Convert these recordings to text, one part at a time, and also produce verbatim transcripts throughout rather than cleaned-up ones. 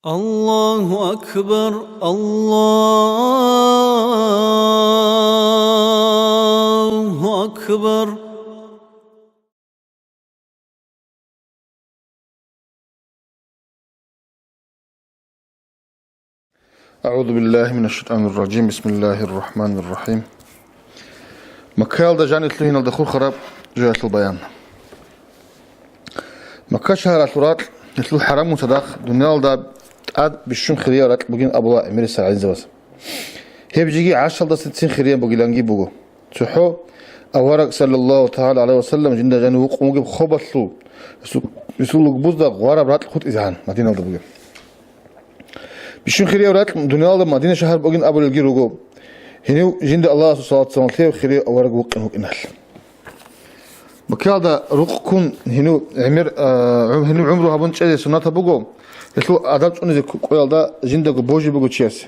الله أكبر، الله أكبر. أعوذ بالله من الشيطان الرجيم. بسم الله الرحمن الرحيم. Маккаялда жаниб лъугьиналда хурхараб жоялъул баян. Макка шагьаралъул ракь, гьелъул хӀарамгун цадахъ, дуниялда тӀад бищун хирияб ракь бугин абула гӀемерисел гӀалимзабаз. Гьеб жеги гӀаршалдасацин хирияб бугиланги буго. ЦохӀо авараг, саллаллагьу тагӀала гӀалайгьи ва саллам, жинда жанив вукъун вугеб хобалъул, гьесул, гьесул лугбузда гъвараб ракь хутӀизегӀан Мадиналда бугеб. Бищун хирияб ракь дуниялда Мадина шагьар бугин абулелги руго. Гьенив жинда Аллагьасул салат-салам лъеяв хирияб авараг вукъин вукӀиналъ. Маккаялда рукъ ккун гьенив гӀемер, а, гӀум-, гьенив гӀумру гьабун чӀезе суннатаб буго, гьелъул адаб цӀунизе ккоялда жиндаго божи буго чиясе.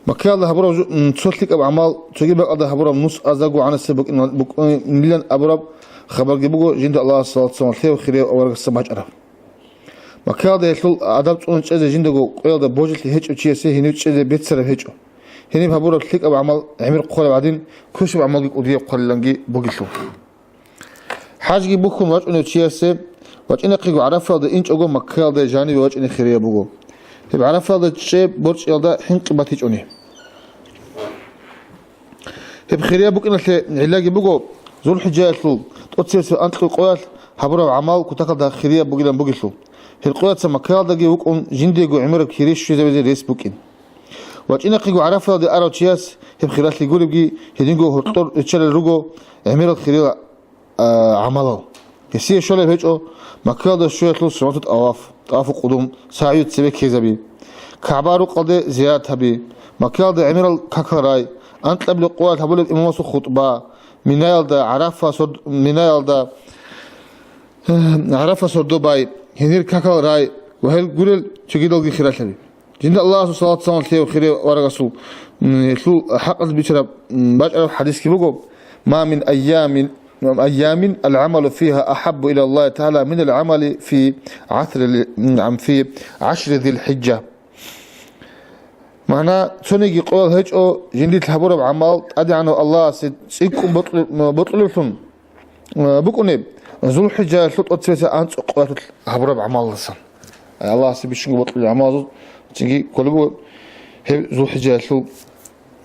Маккаялда гьабураб жу-, м, цо лъикӀаб гӀамал, цоги бакӀалда гьабураб нус азарго гӀанасеб букӀин-, букӀунилан абураб хабарги буго жинда Аллагьасул салат-салам лъеяв хирияб аварагасда бачӀараб. Маккаялда гьелъул адаб цӀунун чӀезе жиндаго къоялда божилъи гьечӀев чиясе гьенив чӀезе беццараб гьечӀо. Гьениб гьабураб лъикӀаб гӀамал гӀемер хъвараб гӀадин, квешаб гӀамалги кӀудияб хъвалиланги бугелъул. ХӀажги бухьун вачӀунев чиясе вачӀинахъего ГӀарафаялда инчӀого Маккаялда жаниве вачӀине хирияб буго. Гьеб ГӀарафаялда чӀеб борчӀиялда хӀинкъи батичӀони. Гьеб хирияб букӀиналъе гӀиллаги буго, ЗулхӀижаялъул тӀоцебесеб анкьго къоялъ гьабураб гӀамал кутакалда хирияб бугилан бугелъул, гьел къояца Маккаялдаги вукӀун жиндиего гӀемераб хири щвезавизе рес букӀин. ВачӀинахъего ГӀарафаялде арав чияс гьеб хиралъи гуребги, гьединго гьоркьор риччалел руго гӀемерал хириял а, гӀамалал. Гьесие щолеб гьечӀо Маккаялда щвеялъул суннатул тӀаваф, тӀавафул къудум, сагӀю цебе ккезаби, КагӀба рукъалде зиярат гьаби, Маккаялда гӀемерал какал рай, анкьабилеб къоялъ гьабулеб имамасул хутӀба, Минаялда, ГӀарафа сорд-, Минаялда, ГӀарафа сордо бай, гьенир какал рай ва гьел гурел цогидалги хиралъаби. Жинда Аллагьасул салат-салам лъеяв хирияб аварагасул, м, гьелъул хӀакъалъулъ бичараб, м, бачӀараб хӀадисги буго: «Ма мин айямин, айямин алгӀамалу фиха ахӀаббу ила Аллагьи тагӀала минал гӀамали фи гӀасри, м, фи гӀашри ЗилхӀижа». Магьна, цониги къоял гьечӀо жиндилъ гьабураб гӀамал ТӀадегӀанав Аллагьасе цӀикӀкӀун бокьу-, бокьулевлъун, э, букӀунеб, ЗулхӀижаялъул тӀоцебесеб анцӀго къоялъулъ гьабураб гӀамалалдасан. Аллагьасе бищунго бокьулел гӀамалазул цинги кколеб буго гьеб ЗулхӀижаялъул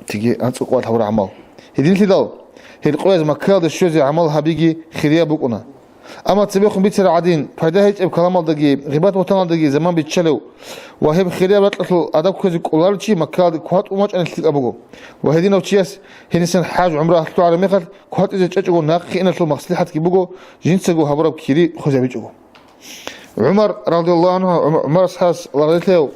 цинги анцӀго къоялъ гьабураб гӀамал. Гьединлъидал гьел къояз Маккаялде щвезе гӀамал гьабиги хирияб букӀуна. Амма цебехун бицараб гӀадин, пайда гьечӀеб каламалдаги гъибат-бугьтаналдаги заман биччалев ва гьеб хирияб ракьалъул адаб кквезе кӀоларев чи Маккаялде кватӀун вачӀани лъикӀаб буго. Ва гьединав чияс гьенисан хӀаж-гӀумра лъугӀараб мехалъ кватӀизе чӀечӀого нахъе иналъул маслихӀатги буго, жинцаго гьабураб кири хвезабичӀого. ГӀумар, радияллагьу гӀангьу, ГӀумар асхӀабас лагълъи лъеяв,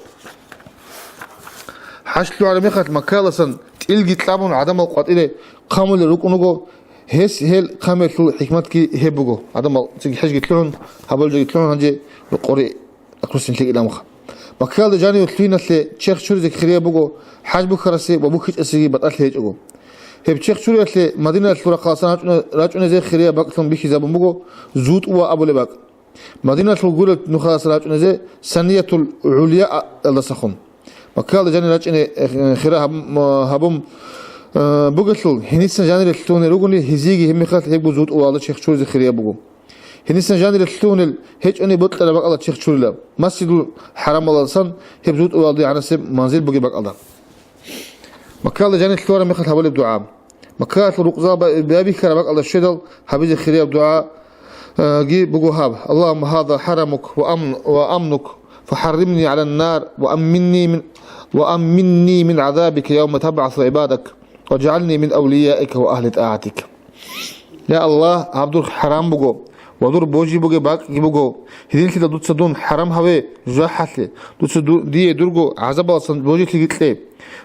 хӀаж лъугӀараб мехалъ Маккаялдасан тӀилги кьабун гӀадамал къватӀире хъамулел рукӀун руго, гьес гьел хъамиялъул хӀикматги гьеб буго, гӀадамал цинги хӀежги лъугӀун, гьабулел жоги лъугӀун гьанже рокъоре Акрусин лъикӀилан вуха. Маккаялда жаниве лъугьиналъе черх чуризе хирияб буго, хӀаж бухьарасе ва бухьичӀесеги батӀалъи гьечӀого. Гьеб черх чуриялъе Мадинаялъул рахъаласан рачӀуна-, рачӀунезе хирияб бакӀлъун бихьизабун буго ЗутӀва абулеб бакӀ. Мадинаялъул гурел нухаласан рачӀунезе Саниятул ГӀулияалдасахун. Маккаялда жанир рачӀине, э, хира гьаб-, гьабун, э, бугелъул, гьенисан жанире лъугьунел ругони, гьезиеги гьебмехалъ гьебго ЗутӀваялда черх чуризе хирияб буго. Гьенисан жанире лъугьунел гьечӀони бокьараб бакӀалда черх чурила. Масжидул ХӀарамалдасан гьеб ЗутӀваялде гӀанасеб манзил бугеб бакӀалда. Маккаялда жанир лъугьараб мехалъ гьабулеб дугӀа. Маккаялъул рукъзал ба-, байбихьараб бакӀалда щведал гьабизе хирияб дугӀа, э, ги буго гьаб: «Аллагьумма гьаза хӀарамук ва амн-, ва амнук, фахӀарримни гӀалан нар, ва амминни мин, ва амминни мин гӀазабика явма табгӀасу гӀибадак, ва жагӀални мин авлияика ва агьли тӀагӀатик». Я Аллагь, гьаб дур хӀарам буго ва дур божи бугеб бакӀги буго. Гьединлъидал дуца дун хӀарам гьаве жужахӀалъе, дуца ду-, дие дурго гӀазабалдасан божилъиги кье,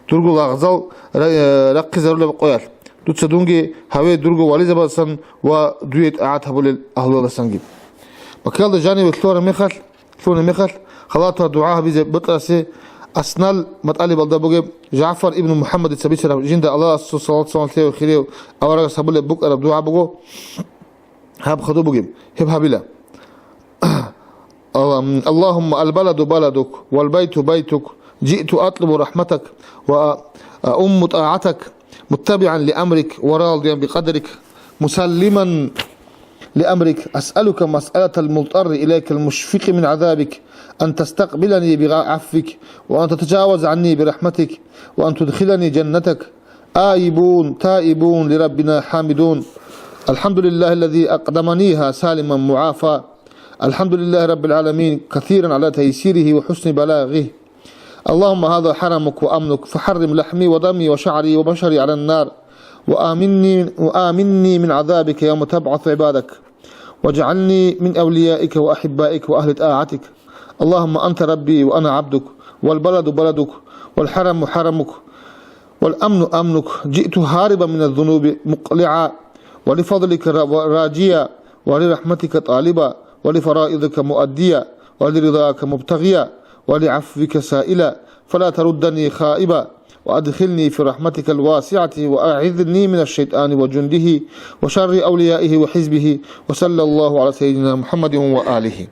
дурго лагъзал ра-, э, рахъизарулеб къоялъ. Дуца дунги гьаве дурго вализабаздасан ва дуе тӀагӀат гьабулел агьлуялдасанги. Маккаялда жаниве лъугьараб мехалъ, лъугьунеб мехалъ, халатугьа дугӀа гьабизе бокьарасе Аснал матӀалибалда бугеб ЖагӀфар ибн МухӀаммадица бицараб жинда Аллагьасул салат-салам лъеяв хирияв аварагас гьабулеб букӀараб дугӀа буго, гьаб хадуб бугеб, гьеб гьабила. اللهم البلد بلدك والبيت بيتك، جئت أطلب رحمتك وأؤم طاعتك، متبعا لأمرك وراضيا بقدرك، مسلما لأمرك، أسألك مسألة المضطر إليك المشفق من عذابك، أن تستقبلني بعفوك، وأن تتجاوز عني برحمتك، وأن تدخلني جنتك. آيبون تائبون لربنا حامدون. الحمد لله الذي أقدمنيها سالما معافى. الحمد لله رب العالمين كثيرا على تيسيره وحسن بلاغه. اللهم هذا حرمك وأمنك، فحرم لحمي ودمي وشعري وبشري على النار، وآمني، وآمني من عذابك يوم تبعث عبادك، واجعلني من أوليائك وأحبائك وأهل طاعتك. اللهم أنت ربي وأنا عبدك، والبلد بلدك، والحرم حرمك، والأمن أمنك. جئت هاربا من الذنوب مقلعا، ولفضلك را-، راجيا، ولرحمتك طالبا، ولفرائضك مؤديا، ولرضاك مبتغيا، ولعفوك سائلا، فلا تردني خائبا، وأدخلني في رحمتك الواسعة، وأعذني من الشيطان وجنده، وشر أوليائه وحزبه، وصلى الله على سيدنا محمد وآله.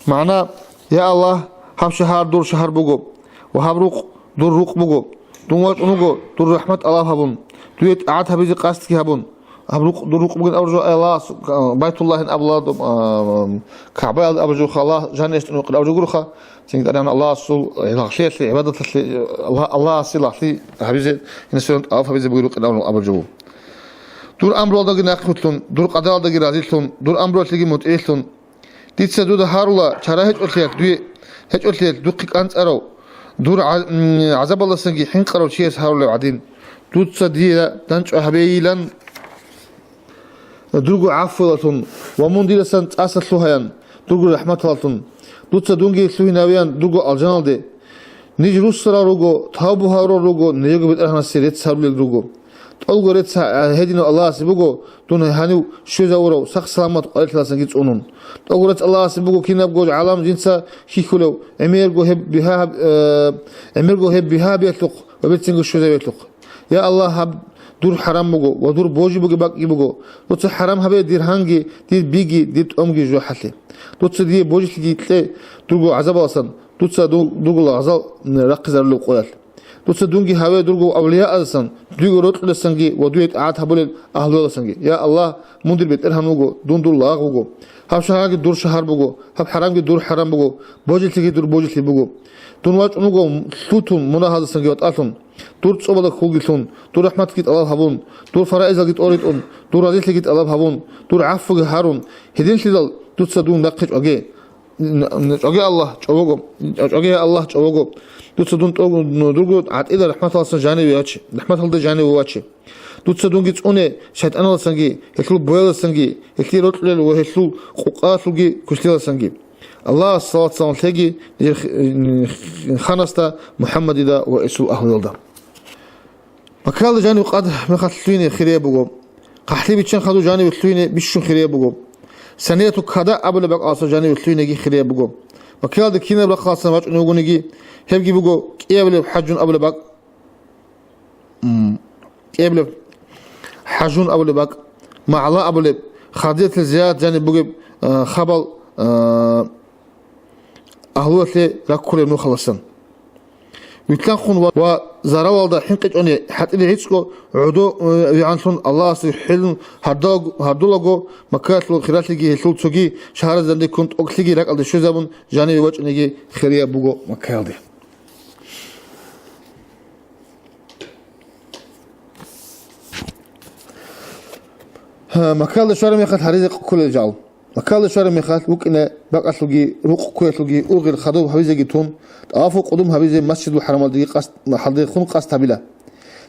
МагӀна: Я Аллагь, гьаб шагьар дур шагьар буго ва гьаб рукъ дур рукъ буго. Дун вачӀун вуго дур рахӀмат тӀалаб гьабун, дуе тӀагӀат гьабизе къасдги гьабун. Гьаб рукъ дур рукъ бугин абуржо Аллагьас, Байтуллагьин абула, а, КагӀбаялда абуржо Аллагь жаниялъ тӀун вукъин абуржо гуроха. Цинги тӀадегӀан Аллагьасул лагълъиялъе, гӀибадаталъе, Аллагь-, Аллагьасе лагълъи гьабизе, гьенасулан тӀаваф гьабизе бугеб рукъин абун абуржо. Дур амруялдаги нахъвилълъун, дур къадаралдаги разилъун, дур амруялъеги мутӀигӀлъун. Дица дуда гьарула чара гьечӀолъиялъ дуе, гьечӀолъиялъ духъе кӀанцӀарав, дур гӀа-, м, гӀазабалдасанги хӀинкъарав чияс гьарулев гӀадин. Дуца дие данчӀвай гьабейилан дурго гӀафуялъун ва мун дидасан цӀаса лъугьаян дурго рахӀматалъун. Дуца дунги лъугьинавеян дурго алжаналде. Ниж руссарал руго, тавбу гьарурал руго, нижего БетӀергьанасе рецц гьарулел руго. ТӀолго рецц гьединав Аллагьасе буго, дун гьанив щвезавурав сах-саламат къварилъиласанги цӀунун. ТӀолго рецц Аллагьасе буго кинабго гӀалам жинца хьихьулев, гӀемерго гьеб бигьа-, э, гӀемерго гьеб бигьа-гьабиялъухъ ва берцинго щвезавиялъухъ. Я Аллагь, гьаб дур хӀарам буго ва дур божи бугеб бакӀги буго. Дуца хӀарам гьабе дир гьанги, дир биги, дир тӀомги жужахӀалъе. Дуца дие божилъиги кье дурго гӀазабаласан, дуца ду-, дурго лагъзал рахъизарулеб къоялъ. Дуца дунги гьаве дурго авлияаздасан, дуего рокьулесанги ва дуе тӀагӀат гьабулел агьлуяласанги. Я Аллагь, мун дир БетӀергьан вуго, дун дур лагъ вуго. Гьаб шагьарги дур шагьар буго, гьаб хӀарамги дур хӀарам буго, божилъиги дур божилъи буго. Дун вачӀун вуго лъутун, мунагьаздасанги ватӀалъун. Дур цӀобалда хьулги лъун, дур рахӀматги тӀалаб гьабун, дур фараизалги тӀоритӀун, дур разилъиги тӀалаб гьабун, дур гӀафуги гьарун, гьединлъидал дуца дун нахъе чӀваге. Н-, н-, чӀваге Аллагь, чӀвавого. ЧӀваге, я Аллагь, чӀвавого. Дуца дун тӀо-, н-, дурго гӀатӀида рахӀматалдасан жаниве ваче, рахӀматалда жаниве ваче. Дуца дунги цӀуне шайтӀаналдасанги, гьелъул боялдасанги, гьелъие рокьулел ва гьелъул къукъаялъулги кушлиласанги. Аллагьас салат-салам лъеги нижер х-, ханасда МухӀаммадида ва гьесул агьлуялда. Маккаялда жанив къад мехалъ лъугьине хирияб буго. ХъахӀлъи биччан хадур жанив лъугьине бищун хирияб буго. Санияту када абулеб бакӀалдаса жанив лъугьинеги хирияб буго. Маккаялда кинаб рахъалдасан вачӀунев вугониги, гьебги буго кӀиабилеб хӀажун абулеб бакӀ. М, кӀиабилеб хӀажун абулеб бакӀ, магӀла абулеб, хадиятил зиярат жаниб бугеб, а, хабал, а, агьлуялъе раккулеб нухаласан. Вилълъанхъун ва, ва заралалда хӀинкъичӀони хӀатӀире гӀицӀго гӀодо, э, вигӀанлъун Аллагьасе хӀилун гьардулаго, гьардулаго Маккаялъул хиралъиги гьелъул цоги шагьаразда реккун тӀокӀлъиги ракӀалде щвезабун жаниве вачӀунеги хирияб буго Маккаялде. Гьа, Маккалда щвараб мехалъ гьаризе кколел жал. Маккалда щвараб мехалъ вукӀине бакӀалъулги, рукъ кквеялъулги, ургъел хадуб гьабизеги тун, тӀавафу къудум гьабизе Масжидул ХӀарамалдеги къасд, хӀалдехун къасд гьабила.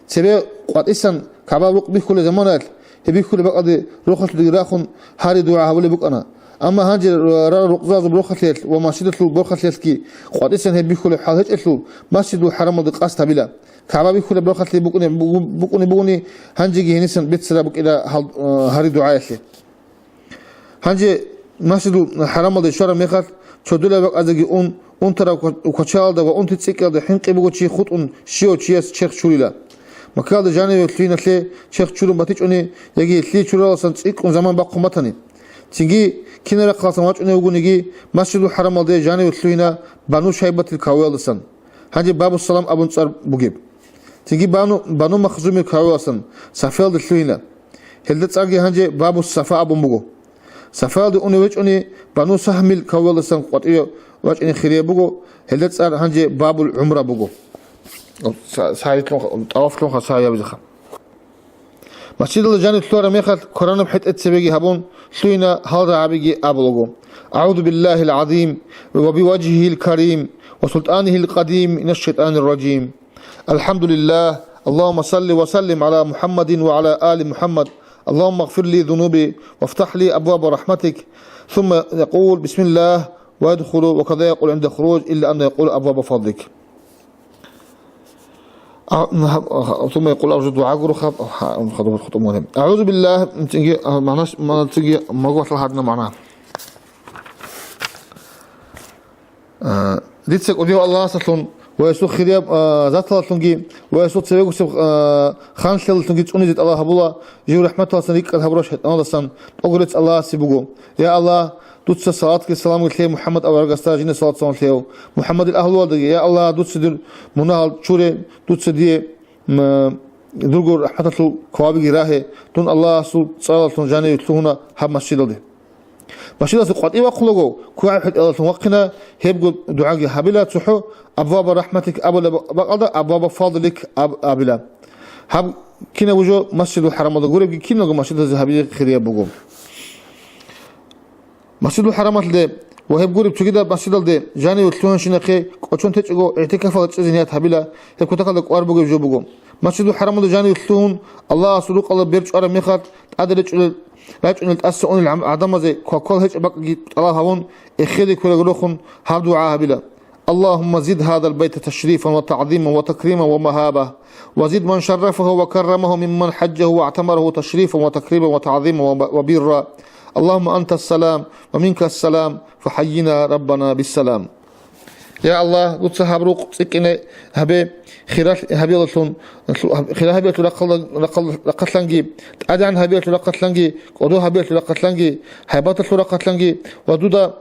Цебе къватӀисан КагӀба рукъ бихьулел заманаялъ, гьеб бихьулеб бакӀалде рохалъулги рахун, гьари-дугӀа гьабулеб букӀана. Амма гьанже рарал рукъзазул борхалъиялъ ва Масжидалъул борхалъиялъги къватӀисан гьеб бихьулеб хӀал гьечӀелъул, Масжидул ХӀарамалде къасд гьабила. КагӀба бихьулеб борхалъи букӀуни-, бугу-, букӀуни бугони, гьанжеги гьенисан бицараб букӀина гьал-, гьари-дугӀаялъе. Гьанже Масжидул ХӀарамалде щвараб мехалъ, чодулаб бакӀазеги ун, унтараб ква-, квачалда ва унти цӀикӀкӀалда хӀинкъи буго чи хутӀун щивав чияс черх чурила. Маккаялда жаниве лъугьиналъе черх чурун батичӀони яги лъие чураласан цӀикӀкӀун заман бахъун батани. Цинги кинаб рахъаласан вачӀунев вугониги, Масжидул ХӀарамалде жаниве лъугьина Бану Шайбатил кавуялдасан, гьанже Бабу Салам абун цӀар бугеб. Цинги Бану, Бану Махзумил кавуялдасан Сафаялде лъугьина. Гьелда цӀарги гьанже Бабу Сафа абун буго. Сафаялде унев вечӀони, Бану Сахмил кавуялдасан къватӀиве вачӀине хирияб буго, гьелда цӀар гьанже Бабул ГӀумра буго. Са-, сагӀилъун, тӀавафлъун ха сагӀи гьабизеха. Масжидалда жаниб лъугьараб мехалъ, кваранаб хӀетӀе цебеги гьабун, лъугьина гьал рагӀабиги абулаго: «АгӀузу биллагьил гӀазим ва биваджгьигьил карим ва султӀанигьил къадим минаш шайтӀанир ражим». الحمد لله. اللهم صل وسلم على محمد وعلى آل محمد. اللهم اغفر لي ذنوبي وافتح لي أبواب رحمتك. ثم يقول: بسم الله، ويدخل، وكذا يقول عند الخروج، إلا أن يقول: أبواب فضلك. А, ثم يقول: أرجو الدعاء. أعوذ بالله. Цинги, а, магӀна, магӀна, цинги магӀна. А, дица кӀудияв Аллагьасалъун ва гьесул хирияб, а, заталалъунги ва гьесул цевегусеб, а, ханлъиялалъунги цӀунизе тӀалаб гьабула, жив рахӀматалдасан рикӀкӀад гьабурав шайтӀаналдасан тӀогрец Аллагьасе буго. Я Аллагь, дуца салатги саламги лъе МухӀаммад аварагасда, жинда салат-салам лъеяв МухӀаммадил агьлуялдаги. Я Аллагь, дуца дир мунагьал чуре, дуца дие, м, дурго рахӀматалъул квабиги рагье, дун Аллагьасул цӀаралъун жаниве лъугьуна гьаб масжидалде. Машидалъе къватӀив вахъулаго, квегӀаб хӀетӀалалъун вахъина, гьебго дугӀаги гьабила, цохӀо абваба рахӀматик абулеб бакӀалда абваба фадлик аб-, абила. Гьаб кинабго жо Масжидул ХӀарамалда гуребги киналго машидалъе гьабизе хирияб буго. Масжидул ХӀарамалъе ва гьеб гуреб цогидаб масжидалде жаниве лъугьанщинахъе кӀочон течӀого, игӀтикафалда чӀезе ният гьабила, гьеб кутакалда кӀвар бугеб жо буго. Масжидул ХӀарамалда жаниве лъугьун, Аллагьасул рукъалда бер чӀвараб мехалъ, тӀаде речӀулел, рачӀунел тӀаса унел гӀам-, гӀадамазе квакквал гьечӀеб бакӀги тӀалаб гьабун, эхеде квераго рохун гьаб дугӀа гьабила: اللهم زد هذا البيت تشريفا وتعظيما وتكريما ومهابة، وزد من شرفه وكرمه ممن حجه واعتمره تشريفا وتكريما وتعظيما وب-، وبرا. اللهم أنت السلام ومنك السلام، فحينا ربنا بالسلام. Я Аллагь, дуца гьаб рукъ цӀикӀкӀине гьабе, хиралъ гьабиялалъун, хира гьабиялъул рахъалда-, рахъал-, рахъалъанги, тӀадегӀан гьабиялъул рахъалъанги, кӀодо гьабиялъул рахъалъанги, гьайбаталъул рахъалъанги ва дуда,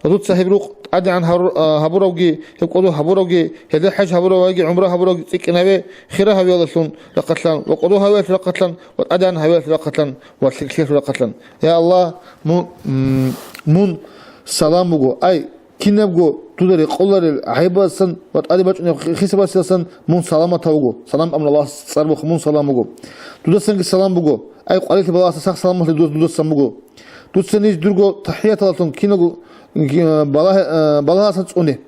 ва дуца гьеб рукъ тӀадегӀан гьару-, а, гьабуравги, гьеб кӀодо гьабуравги, гьелда хӀеж гьабуравги, гӀумра гьабуравги цӀикӀкӀинаве, хира гьавиялалъун рахъалъан ва кӀодо гьавиялъул рахъалъан ва тӀадегӀан гьавиялъул рахъалъан ва лъикӀлъиялъул рахъалъан. Я Аллагь, мун, м, мун салам буго. Ай, кинабго дуда рекъоларел гӀайбасан ва тӀаде бачӀунеб хисабасиласан мун саламатав вуго. Салам абун Аллагьас цӀар бухъ, мун салам буго. Дудасанги салам буго. Ай, къварилъи балагьаса сах-саламалъе дуда-, дудасан буго. Дуца ниж дурго тахӀияталалъун киналго, э, балагь-, э, балагьасан цӀуне.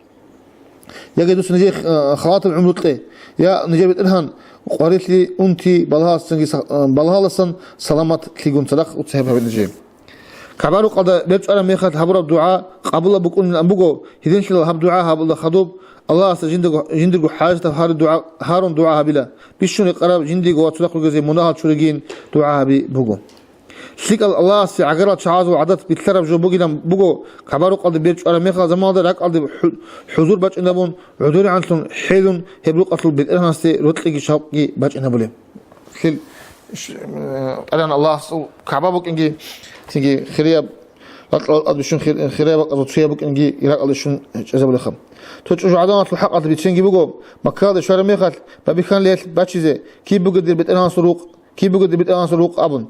Яги дуца нижер, э, халатаб гӀумру кье. Я нижер БетӀергьан, къварилъи, унти, балагьасанги са-, э, балагьаласан саламат лъигун цадахъ уцахӀеб гьабе нижее. КагӀба-рукъалда бер чӀвараб мехалъ гьабураб дугӀа къабулаб букӀунилан буго, гьединлъидал гьаб дугӀа гьабулда хадуб, Аллагьасда жиндаго-, жиндирго хӀажатаб гьарун дугӀа, гьарун дугӀа гьабила, бищун рекъараб жиндиего ва цадахъ ругезе мунагьал чуригин дугӀа гьаби буго. ЛъикӀал Аллагьасе гӀагарал чагӀазул гӀадат билълъараб жо бугилан буго, КагӀба-рукъалда бер чӀвараб мехалъ заманалда ракӀалде хӀу-, хӀузур бачӀинабун, гӀодоригӀанлъун хӀелун гьеб рукъалъул БетӀергьанасде рокьиги шавкъги бачӀинабулеб. Лъил, ш-, э, ТӀадегӀан Аллагьасул КагӀба букӀинги, цинги хирияб, ракьалда бищун хир-, хирияб бакӀазул цояб букӀинги ракӀалде щун чӀезабулеха. Цо чӀужугӀаданалъул хӀакъалда бицинги буго, Маккаялде щвараб мехалъ, бабихьанлъиялъ бачизе, киб бугеб дир БетӀергьанасул рукъ, киб бугеб дир БетӀергьанасул рукъ абун.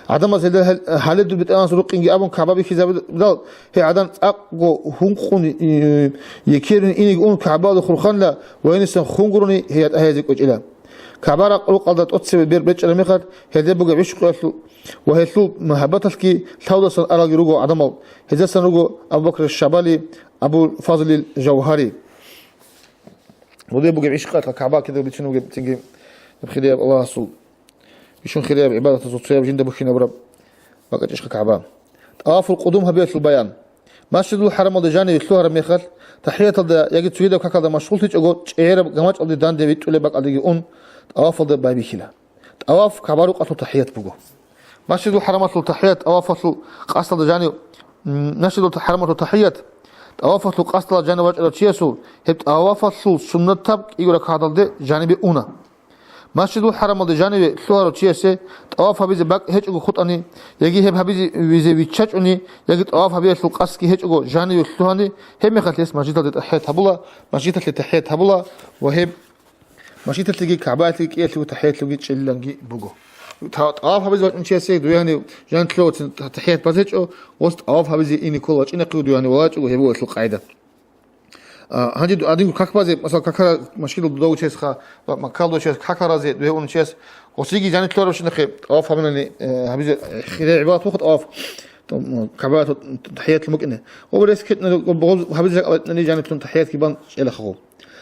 ГӀадамаз гьелда гьал-, гьале дур БетӀергьанасул рукъинги абун КагӀба бихьизабидал, гьей гӀадан цӀакъго гьункъун, э, екерун инеги ун КагӀбаялда хурханила ва гьенисан хунгурони гьей ятӀа гьезе кӀвечӀила. КагӀба-рукъалда тӀоцебе бер бечӀараб мехалъ, гьелде бугеб гӀишкъиялъул ва гьелъул мухӀаббаталъги лъавдасан аралги руго гӀадамал. Гьезасан руго Абу Бакр Шабали, Абул Фазлил Жавгьари. Гьелде бугеб гӀишкъиялъ КагӀба кидаго бицунеб бугеб цинги хирияб Аллагьасул, бищун хирияб гӀибадатазул цояб жинда бухьинабураб бакӀачӀищха КагӀба. ТӀавафул къудум гьабиялъул баян. Масжидул ХӀарамалда жаниве лъугьараб мехалъ, тахӀияталда яги цогидаб какалда машгъуллъичӀого, чӀегӀераб гамачӀалде данде витӀулеб бакӀалдеги ун, тӀавафалда байбихьила. ТӀаваф КагӀба-рукъалъул тахӀият буго. Масжидул ХӀарамалъул тахӀият тӀавафалъул къасдалда жанив, м, Масжидул ХӀарамалъул тахӀият тӀавафалъул къасдалда жанив вачӀарав чиясул, гьеб тӀавафалъул суннатаб кӀиго ракагӀаталде жанибе уна. Масжидул ХӀарамалде жаниве лъугьарав чиясе тӀаваф гьабизе бакӀ гьечӀого хутӀани, яги гьеб гьабизе виччачӀони, яги тӀаваф гьабиялъул къасдги гьечӀого жаниве лъугьани, гьебмехалъ гьес масжидалде тахӀият гьабула, масжидалъе тахӀият гьабула ва гьеб масжидалъеги КагӀбаялъеги кӀиялъего тахӀиятлъуги чӀелиланги буго. Та-, тӀаваф гьабизе вачӀун чиясе дуе гьанив жанив лъугьарав тахӀият базечӀо, гъос тӀаваф гьабизе ине ккола вачӀинахъего дуе гьанив валачӀого, гьеб буго гьелъул къагӀида. А, гьанже ду-, гьадинго как базе, масала, какара-, машгидал дуда вучесха ва Маккалда вучес какаразе дуе унчес, гъосиги жанив лъугьарабщинахъе тӀаваф гьабунани, э, гьабизе, э, хире гӀибадат буха тӀаваф, там, КагӀбаялъул тахӀиятал букӀине. Ва рес кетӀнани, ва гъоз гьабизе ракӀалатӀнани жаниблъун тахӀиятги бан чӀелахъо.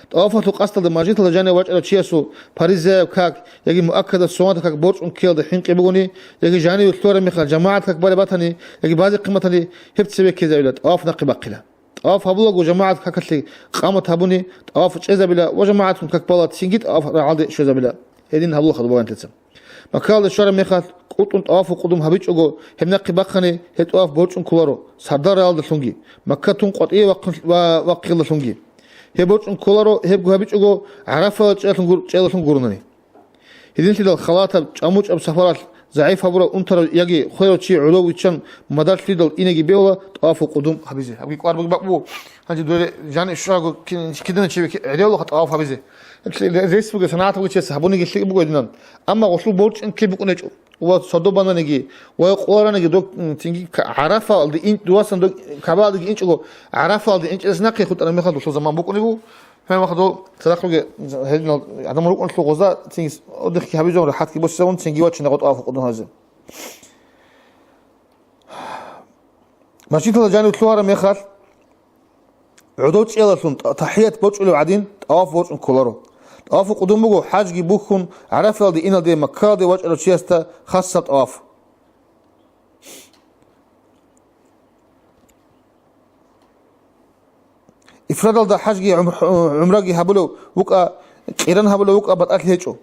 ТӀавафалъул къасдалда мажгиталда жанив вачӀарав чиясул паризаяб как яги муаккадаб суннатаб как борчӀун ккеялда хӀинкъи бугони, яги жаниве лъугьараб мехалъ жамагӀат как бараб батани, яги базе хъиматани, гьеб цебе ккезабила, тӀаваф нахъе бахъила. ТӀаваф гьабулаго жамагӀат какалъе къамат гьабуни, тӀаваф чӀезабила ва жамагӀатгун как бала цинги тӀаваф рагӀалде щвезабила. Гьедин гьабула хадуб баянтица. Маккаялда щвараб мехалъ, кӀутӀун тӀавафу къудум гьабичӀого, гьеб нахъе бахъани, гьеб тӀаваф борчӀун кколаро, сардар рагӀалдалъунги, Макка тун къватӀиве вахъин-, ва-, вахъиялдалъунги. Гьеб борчӀун кколаро, гьебго гьабичӀого, ГӀарафала чӀелалъун гур-, чӀелалъун гуронани. Гьединлъидал халатаб, чӀамучӀаб сапаралъ, загӀип гьабурав унтарав яги хварав чи гӀодов виччан мадалъ лъидал инеги бегьула тӀавафу къудум гьабизе. Гьабги кӀвар буги бакӀ буго. Гьанже дуе жани щураго ки-, кидана чи гӀедевлаха тӀаваф гьабизе. Рес буго санагӀат бугечияс гьабуниги лъикӀ буго гьединан. Амма гъолъул борчӀин киб букӀунечӀо. Ва содобананиги, ва къолараниги док, м, цинги ка-, ГӀарафаалде ин-, дуасан док, КагӀбаалдеги инчӀого, ГӀарафаалде инчӀелас нахъе хутӀараб мехалъ дулъул заман букӀунеб буго. Гьеб мехалъ дол цадахъ руге гьединал гӀадамал рукӀунелъул гъоза цинги отдыхги гьабизун, рахӀатги босизавун, цинги вачинаго тӀаваф къудум гьабизе. Масжидалда жанив лъугьараб мехалъ, гӀодов чӀелалъун та-, тахӀият бочӀулев гӀадин, тӀаваф борчӀун кколаро. ТӀавафу къудум буго, хӀажги бухьун, ГӀарафиялде иналде Маккаялде вачӀарав чиясда хасаб тӀаваф. Ифрадалда хӀажги гӀум-, гӀумраги гьабулев вукӀа, къиран гьабулев вукӀа, батӀалъи гьечӀо.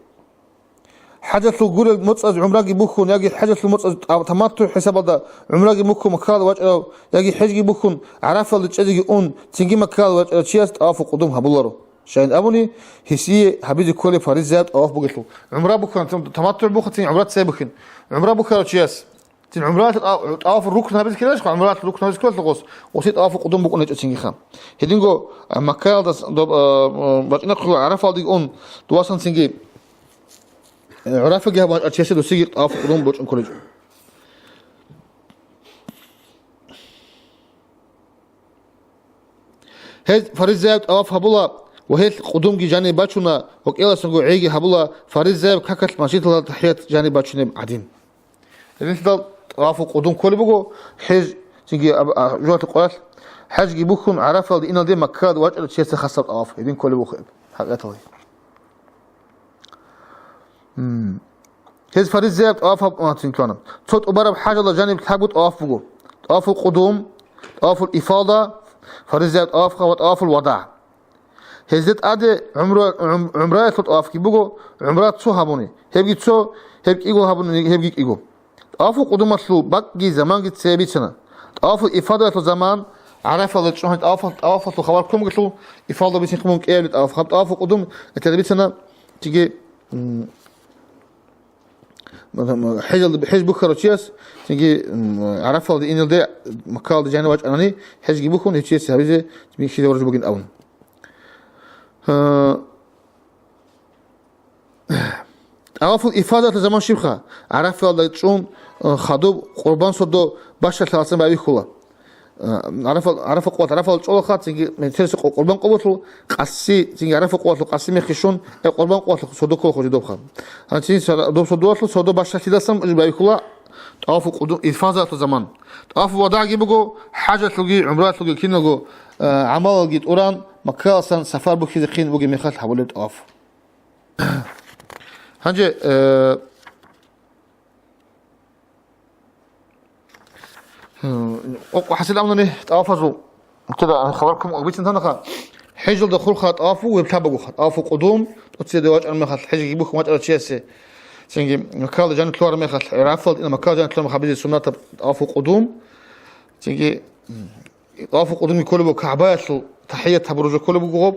ХӀажалъул гурел моцӀаз гӀумраги бухьун яги хӀажалъул моцӀаз та-, таматту хӀисабалда гӀумраги бухьун Маккаялда вачӀарав яги хӀежги бухьун ГӀарафалде чӀезеги ун, цинги Маккаялда вачӀарав чияс тӀавафу къудум гьабуларо. Щайин абуни, гьесие гьабизе кколеб фаризаяб тӀаваф бугелъул. ГӀумра бухьун, там-, таматту буха, цин гӀумра цебухьин. ГӀумра бухьарав чияс. Цин гӀумралъ тӀа-, тӀаваф рукн гьабизе ккелалъха, гӀумралъ рукн гьабизе ккелалъухъос, оси тӀавафу къудум букӀунечӀо цинги ха. Гьединго, а, Маккаялдас доб-, а, а, бачӀинахъула ГӀарафалдеги ун, дуасан цинги, э, ГӀарафаги гьабун гьачӀа чеси досиги тӀавафу къудум бочӀун кколечӀо. Гьез фаризаяб тӀаваф гьабула ва гьелъ къудумги жаниб бачуна ва кӀеласанго гӀейги гьабула, фаризаяб какалъ масжидалда тахӀият жаниб бачунеб гӀадин. Гьединлъидал тӀавафу къудум кколеб буго, хӀеж, цинги аб-, а, жугьутӀи къоялъ, хӀежги бухьун, ГӀарафалде иналде Маккаялда вачӀарав чиясда хасаб тӀаваф, гьедин кколеб буго гьеб, хӀакъикъаталда. М. Гьез фаризаяб тӀаваф гьаб-, а, цин ккана. Цо тӀубараб хӀажалда жаниб лъабго тӀаваф буго: тӀавафул къудум, тӀавафул ифада, фаризаяб тӀавафха ва тӀавафул вадагӀ. Гьезде тӀаде гӀумра-, гӀум-, гӀумраялъул тӀавафги буго, гӀумра цо гьабуни, гьебги цо, гьеб кӀиго гьабуни, гьебги кӀиго. ТӀавафул къудумалъул бакӀги заманги цебе бицана. ТӀавафул ифадаялъул заман, ГӀарафалда чӀун гьаниб тӀавафал-, тӀавафалъул хабар ккун бугелъул, ифада бицин хъумун кӀиабилеб тӀаваф. Гьаб тӀавафул къудум гьатӀире бицана, цинги, м, ХӀежалда, хӀеж бухьарав чияс, цинги, м, ГӀарафалде иналде, Маккалде жанив вачӀанани, хӀежги бухьун, гьев чиясе гьабизе, цинги хизе варжу бугин абун. Э, тӀавафул ифадалъул заман щибха? ГӀарафалда чӀун, э, хадуб, къурбан сордо бащалъаласан байбихьула. Э, ГӀарафа, ГӀарафа къуват, ГӀарафал чӀолаха, цинги терси къу-, къурбан къуваталъул къаси, цинги ГӀарафа къуваталъул къаси мехги щун, э, къурбан къуваталъул сордо ккола хожи добха. Гьанцин сара-, доб сордоялъул сордо бащалъидасан байбихьула тӀавафу къудум, ифазалъул заман. ТӀавафу вадагӀги буго, хӀажалъулги, гӀумралъулги киналго, э, гӀамалалги тӀуран, Маккаласан сафар бухьизехъин бугеб мехалъ гьабулеб тӀаваф. Гьанже, э, Гьу, къо-, къо хӀасил амнани тӀавафазул. Кида хабар ккун бицин танаха. ХӀежалда хурхараб тӀаваф буго гьеб лъабабгоха. ТӀавафу къудум, тӀоцеде вачӀараб мехалъ, хӀежги бухьун вачӀарав чиясе. Цинги Маккалда жанив лъугьараб мехалъ, ГӀарафалда иналде Маккалда жанив лъугьараб мехалъ гьабизе суннатаб тӀавафу къудум. Цинги, м, тӀавафу къудумги кколеб буго КагӀбаялъул тахӀият гьабураб жо кколеб буго гъоб.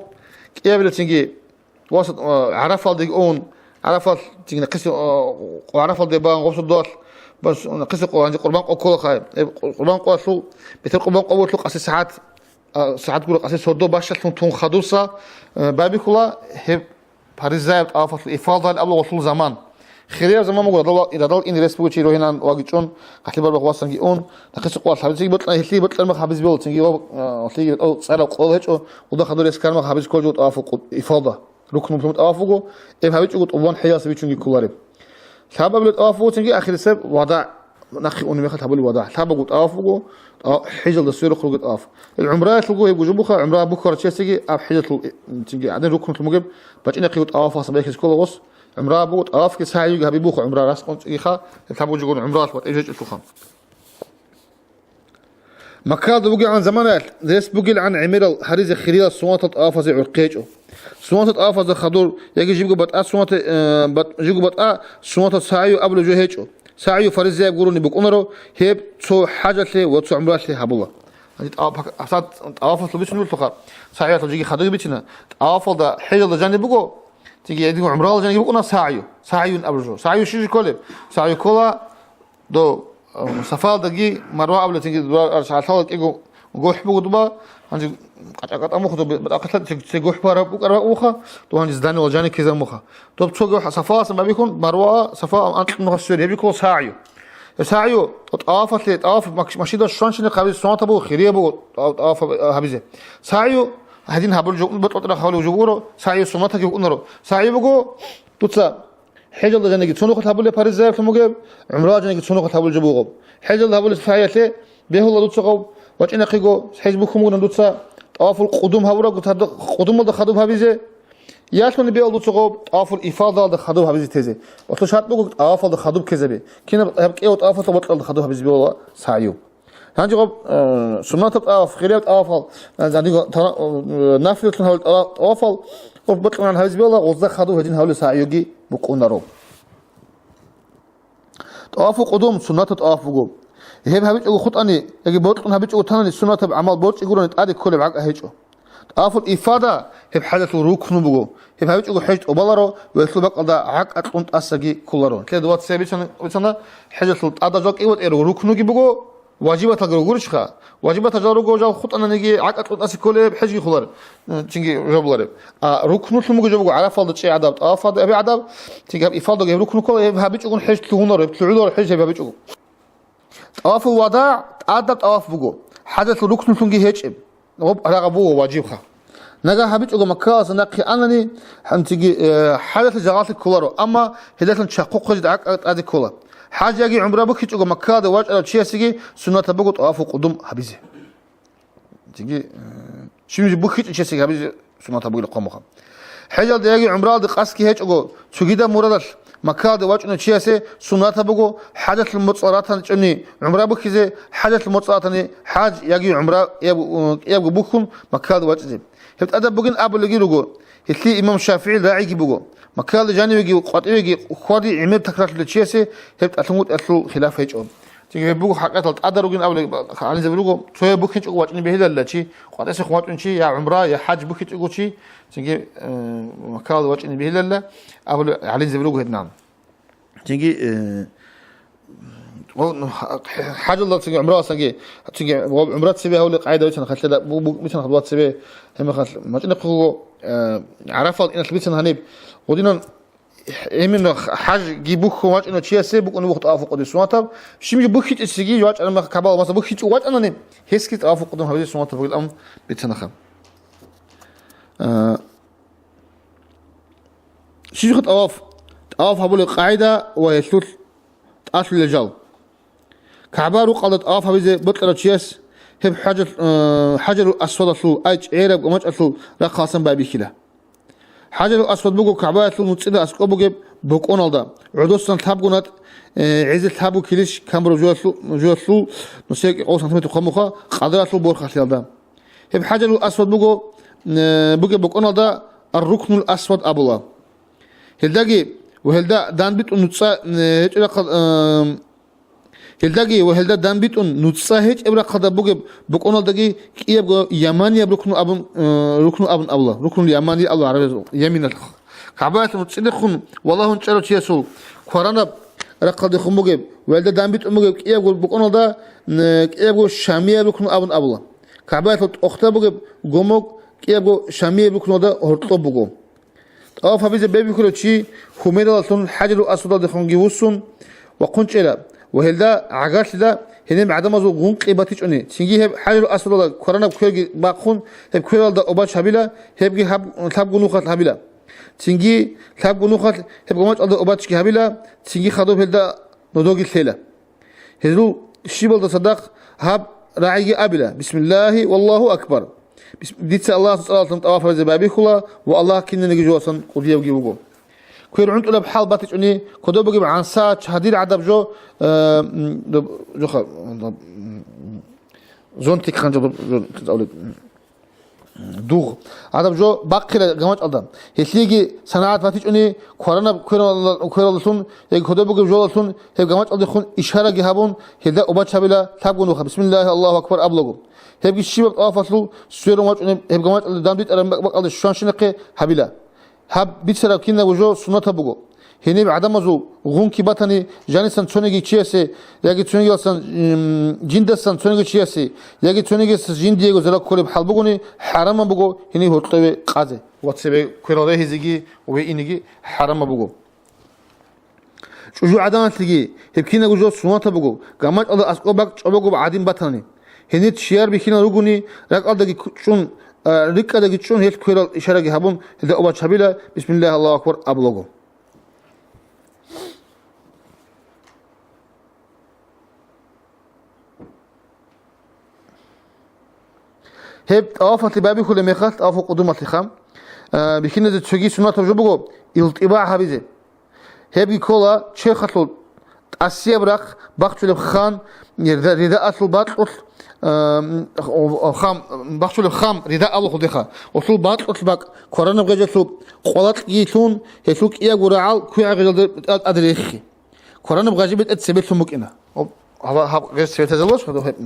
КӀиабилеб цинги Ва, а, ГӀарафалдеги ун, ГӀарафал, цинги нахъисеб, а, къо-, ГӀарафалде бан гъоб сордоялъ, бас нахъисеб къо-, гьанже къурбан къо ккола хъай. Э, къу-, къурбан къоялъул, бетӀер къурбан къо бугелъул къаси сагӀат, а, сагӀат гуро къаси сордо бащалъун тун хадуса, э, байбихьула гьеб паризаяб тӀавафалъул ифадал абула гъолъул заман. Хирияб заман буго, радал, радал ин рес бугев чи рогьинан вагичӀун, хъалъи барбах васанги ун, нахъисеб къоялъ гьабизе бокьа-, гьелъие бокьараб мехалъ гьабизе бегьула, цинги ва, а, гьелъие бокьараб цӀарал къоял гьечӀо, гьелда хадур рес ккараб мехалъ гьабизе кколеб жо тӀавафул къу-, ифада. Рукнулъун тӀаваф буго, гьеб гьабичӀого тӀубан хӀежалъа бичунги кколареб. Лъабабилеб тӀаваф буго цинги ахирисеб вадагӀ, нахъе унеб мехалъ гьабулеб вадагӀ. Лъабабго тӀаваф буго, тӀа-, хӀежалда сверухъ ругеб тӀаваф. Гьеб гӀумраялъулго гьеб жо буха, гӀумра бухьарав чиясеги аб хӀежалъул, э, цинги гӀадин рукнулъун бугеб бачӀинахъего тӀавафалъа бехизе ккола гъос. ГӀумра буго, тӀавафги сагӀиги гьаби буха, гӀумра раскъун цӀигиха, гьеб лъабабго жо гуро гӀумраялъ батӀи жечӀелъулха. Маккаялда бугегӀан заманаялъ рес бугилгӀан гӀемерал гьаризе хириял суннатал тӀавафазе гӀурхъи гьечӀо. Суннатал тӀавафазда хадур яги жибго батӀа суннатал, э, бат-, жибго батӀа суннатал сагӀию абулеб жо гьечӀо. СагӀию фаризаяб гурони букӀунаро, гьеб цо хӀажалъе ва цо гӀумралъе гьабула. Гьанже тӀаваф-, асад тӀавафалъул бицунелъулха, сагӀиялъул жеги хадуги бицина. ТӀавафалда хӀежалда жаниб буго, цинги гьедин гӀумралда жаниги букӀуна сагӀию. СагӀиюн абулеб жо. СагӀию щиб жо кколеб? СагӀию ккола, дов, э, Сафаялдаги Марва абулеб цинги дура арш гӀалъала кӀиго гохӀ буго дуба, гьанже къачӀа-къатӀа мухъ доб батӀахъалъа ци, ци гохӀ бараб букӀараб уха, дов гьанже зданияла жани ккезаб муха. Доб цо гохӀ Сафаялдасан байбихьун, Марва, Сафа анкьнуха свере, гьеб жо ккола сагӀию. Э, сагӀию, тӀавафалъе, тӀаваф мак-, машидал щванчине хъабизе суннатаб буго, хирияб буго тӀав-, тӀаваф гьабизе. СагӀию гьадин гьабулеб жо, бокьараб хавлеб жо гуро, сагӀию суннатаги букӀунаро. СагӀию буго, дуца ХӀежалда жаниги цо нухалъ гьабулеб паризаялъун бугеб, гӀумралда жаниги цо нухалъ гьабулеб жо буго. ХӀежалда гьабулеб сагӀиялъе бегьула дуца гъоб, вачӀинахъего хӀеж бухьун бугилан дуца, тӀавафул къудум гьабурабго тадда-, къудумалда хадуб гьабизе, ялъуни бегьула дуца гъоб, тӀавафул ифадалда хадуб гьабизе тезе. Гъолъул шартӀ буго тӀавафалда хадуб ккезаби. Кинаб гьаб кӀияб тӀавафалда бокьаралда хадуб гьабизе бегьула сагӀию. Гьанже гъоб, э, суннатаб тӀаваф, хирияб тӀавафал, э, гьанже гъо-, тана-, э, нафилалъун гьавулеб тӀава-, тӀавафал, гъоб бокьарал гьабизе бегьула, гъозда хадуб гьедин гьавулеб сагӀиюги букӀунаро. ТӀавафу къудум суннатаб тӀаваф буго. Гьеб гьабичӀого хутӀани яги бокьун гьабичӀого танани суннатаб гӀамал борчӀи гурони тӀаде кколеб гӀакӀа гьечӀо. ТӀавафул ифада гьеб хӀежалъул рукну буго. Гьеб гьабичӀого хӀеж тӀубаларо ва гьелъул бакӀалда гӀакӀа кьун тӀасаги кколаро. Лъе двадцать семь бицана, бицана, хӀежалъул тӀада жал кӀиватӀеру рукнуги буго, важибаталги ругурищха? Важибатал жал руго, жал хутӀананиги гӀакӀа кьун тӀаса кколеб хӀежги хъулар, э, цинги жо булареб. А рукнулъун буго жо буго, ГӀарафалда чӀей гӀадаб, тӀавафалда гьабей гӀадаб, цинги гьаб ифалдаго гьеб рукну ккола, гьеб гьабичӀогун хӀеж лъугьунаро, гьеб лъугӀунаро хӀеж гьеб гьабичӀого. ТӀавафул вадагӀ тӀадаб тӀаваф буго, хӀежалъул рукнулъунги гьечӀеб. Гъоб рагъаб буго важибха. Нагагь гьабичӀого Маккаялдаса нахъе анани, гьанциги, э, хӀежалъе жагъалъи кколаро, амма гьелдалъун чахъухъ гьеж гӀакӀа тӀаде ккола. ХӀеж яги гӀумра бухьичӀого Маккаялде вачӀарав чиясеги суннатаб буго тӀавафу къудум гьабизе. Цинги, э, щибниги бухьичӀев чиясеги гьабизе суннатаб бугила хъван буго. ХӀежалде яги гӀумраялде къасдги гьечӀого, цогидаб мурадалъ Маккаялде вачӀунев чиясе суннатаб буго, хӀежалъул моцӀал ратани чӀони гӀумра бухьизе, хӀежалъул моцӀал ратани хӀеж яги гӀумра кӀияб-, кӀиябго бухьун Маккаялде вачӀизе. Гьеб тӀадаб бугин абулелги руго, гьелъие имам ШафигӀил рагӀиги буго. Маккаялде жанивеги къватӀивеги хьвади гӀемер такрарлъулев чиясе гьеб тӀалъунгутӀиялъул хилаф гьечӀо. Цинги гьеб буго хӀакъикъаталда тӀадар ругин абулеб гьалинзаби руго, цояб бухьинчӀого вачӀине бегьиларила чи, къватӀесехъ вачӀун чи, я гӀумра, я хӀеж бухьичӀого чи, цинги, э, Маккаялда вачӀине бегьиларила абулеб гьалинзаби руго гьединан. Цинги, э, о, ну, ха-, хӀежалда цинги гӀумраласанги, цинги гъоб гӀумра цебе гьавулеб къагӀида бицана, халлъеда бу-, бу-, бицана хадур цебе, гьебмехалъ мачӀинахъего, э, ГӀарафалда иналъ бицана гьаниб, гъодинан Именно хӀажги бухьун вачӀунев чиясе букӀунеб буго тӀавафу къудум суннатаб. Щибниги бухьичӀесеги вачӀараб мехалъ, Кабала, масала, бухьичӀого вачӀанани, гьесги тӀавафу къудум гьабизе суннатаб бугилан бицанаха. А, щибха тӀаваф? ТӀаваф гьабулеб къагӀида ва гьелъул тӀалъулел жал. КагӀба рукъалда тӀаваф гьабизе бокьарав чияс гьеб хӀажал-, э, ХӀажарул Асвадалъул, ай чӀегӀераб гамачӀалъул рахъалъан байбихьила. ХӀажарул Асвад буго КагӀбаялъул нуцӀида аскӀоб бугеб бокӀоналда, гӀодосан лъабго натӀ, э, гӀезе лъабго килищ камураб жоялъу-, жоялъул, нусиякӀи къо сантиметр хъвамуха, къадралъул борхалъиялда. Гьеб ХӀажарул Асвад буго, э, бугеб бокӀоналда Ар-Рукнул Асвад абула. Гьелдаги ва гьелда данбитӀун нуцӀа, э, гьечӀеб рахъал-, э, Гьелдаги ва гьелда данбитӀун нуцӀа гьечӀеб рахъалда бугеб бокӀоналдаги кӀиябго яманияб рукну абун, э, рукну абун абула. Рукнул ямани абула гӀарабияз, яминалъ. КагӀбаялъул цӀидехун валагьун чӀарав чиясул кваранаб рахъалдехун бугеб ва гьелда данбитӀун бугеб кӀиябго букӀуналда, м, кӀиябго шамияб рукну абун абула. КагӀбаялъул тӀохда бугеб гомог кӀиябго шамияб рукнулда гьоркьоб буго. ТӀаваф гьабизе бебихьулев чи Хумералалъун ХӀажарул Асвадалдехунги вуссун вахъун чӀела ва гьелда гӀагарлъила гьениб гӀадамазул гъункъи батичӀони, цинги гьеб ХӀажарул Асвадалда кваранаб кверги бахъун, гьеб квералда обач гьабила, гьебги гьаб лъабго нухалъ гьабила. Цинги лъабго нухалъ гьеб гамачӀалда обачги гьабила, цинги хадуб гьелда нодоги лъела. Гьезул щибалда цадахъ гьаб рагӀиги абила: «Бисмиллагьи, валлагьу акбар». Бис-, дица Аллагьасул цӀаралъун тӀаваф гьабизе байбихьула ва Аллагь кинабниги жоялъан кӀудиябги вуго. Квер гӀунтӀулеб хӀал батичӀони, кодобегиб гӀанса чагьадир гӀадаб жо, э, м, доб-, жоха, доб-, м, зонтик ханжа доб-, жо-, дугъ. ГӀадаб жо бахъила гамачӀалда. Гьелъиеги санагӀат батичӀони, кваранаб кверал-, квералдалъун яги кодобегиб жолалъун гьеб гамачӀалдехун ишараги гьабун, гьелда обач гьабила лъабго нуха, «Бисмиллагьи, Аллагьу акбар» абулаго. Гьебги щибаб тӀавафалъул сверун вачӀунеб гьеб гамачӀалда данде битӀараб бакӀалде щванщинахъе гьабила. Гьаб бицараб кинабго жо суннатаб буго. Гьениб гӀадамазул гъунки батани, жанисан цониги чиясе, яги цонигиясан, м, жиндасан цониги чиясе, яги цонигиясе жиндиего зарал кколеб хӀал бугони, хӀарамаб буго гьениб гьоркьове къазе ва цебе кверал регьизеги ва иниги хӀарамаб буго. ЧӀужугӀаданалъеги гьеб кинабго жо суннатаб буго, гамачӀалда аскӀоб бакӀ чӀобогоб гӀадин батани. Гьенир чияр бихьинал ругони, ракӀалдаги чӀун, а, рикӀкӀадаги чӀун гьелъ кверал ишараги гьабун, гьелда обач гьабила, «Бисмиллагь, Аллагьу акбар» абулаго. Гьеб тӀавафалъе байбихьулеб мехалъ, тӀавафул къудумалъеха, а, бихьиназе цоги суннатаб жо буго, илтӀибагӀ гьабизе. Гьебги ккола черхалъул тӀасияб рахъ бахчулеб хам, рида-, ридаалъул бакьулъ, а, м, хам, бахчулеб хам рида абулха гьелдеха. Гьелъул бакьулъ бакӀ кваранаб гъежалъул къвалакьги лъун, гьелъул кӀиябго рагӀал кугӀа гъежалда тӀад-, тӀаде рехи. Кваранаб гъажибетӀер цебелъун букӀина. Гьаб-, гьаб-, гьаб гъез цебетазалаш гьадаб гьеб.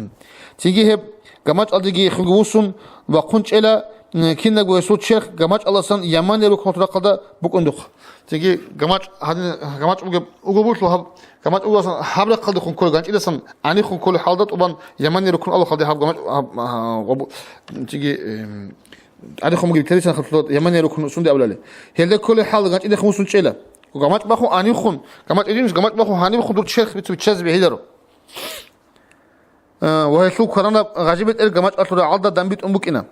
Цинги гьеб гамачӀалдеги хинги вуссун вахъун чӀела, м, кинабго гьесул черх гамачӀаласан Ямания рукнул рахъалда букӀундухъ. Цинги гамачӀ гьадин, гамачӀ бугеб, уго бушлъу гьаб, гамачӀ угосан гьаб рахъалдехун кколеб, ганчӀидасан гӀанихъун кколеб хӀалда тӀубан Ямания рукнул абулхъалде гьаб гамачӀ, гьаб, гьа, гъабу-, цинги, эм, гӀанихъун бугеб Тербисан хатула Ямания рукну сунде абулали. Гьелда кколеб хӀал ганчӀидехун вуссун чӀела. ГамачӀ бахун гьанивхун, гамачӀ иринж, гамачӀ бахун гьанивхун дур черх бицу биччазе бегьиларо. Э, ва гьелъул кваранаб гъажибетӀер гамачӀалъул рагӀалда данбитӀун букӀина.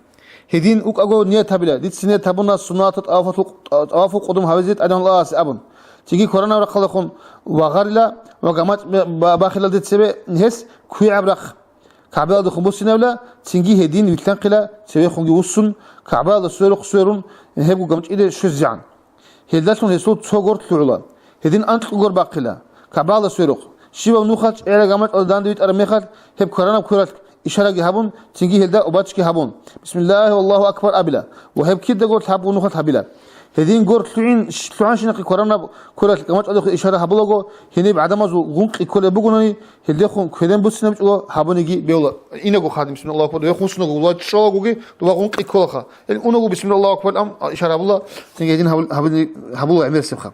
Гьедин укӀаго ният гьабила, дица ният гьабуна суннатаб тӀавафалъул, тӀавафул къудум гьабизе тӀадегӀан Аллагьасе абун. Цинги кваранаб рахъалдехун вагъарила ва гамачӀ бе-, ба-, бахила дица цебе гьес кугӀаб рахъ. КагӀбаялдехун буссинабила, цинги гьедин вилълъанхъила, цевехунги вуссун, КагӀбаялда сверухъ сверун, гьебго гамчӀиде щвезегӀан. Гьелдалъун гьесул цо гор лъугӀула, гьедин анкьго гор бахъила, КагӀбаялда сверухъ. Щибаб нухалъ чӀегӀераб гамачӀалда данде витӀараб мехалъ, гьеб кваранаб квералъ ишараги гьабун, цинги гьелда обачги гьабун, «Бисмиллагьи, Аллагьу акбар» абила ва гьеб кидаго лъабго нухалъ гьабила. Гьедин гор лъугӀин-, лъугӀанщинахъе кваранаб квералъ гамачӀалдехун ишара гьабулаго, гьениб гӀадамазул гъункъи кколеб бугони, гьелдехун кверен буссинаб чӀого гьабуниги бевла. Инаго хадим, бисмиллагьу акбар, гьехун сунагу ва чӀолагоги дуба гъункъи кколаха. Гьел унаго бисмиллагьу акбар ам ишара гьабула, цинги гьедин гьабул-, гьабули-, гьабула гӀемерисебха.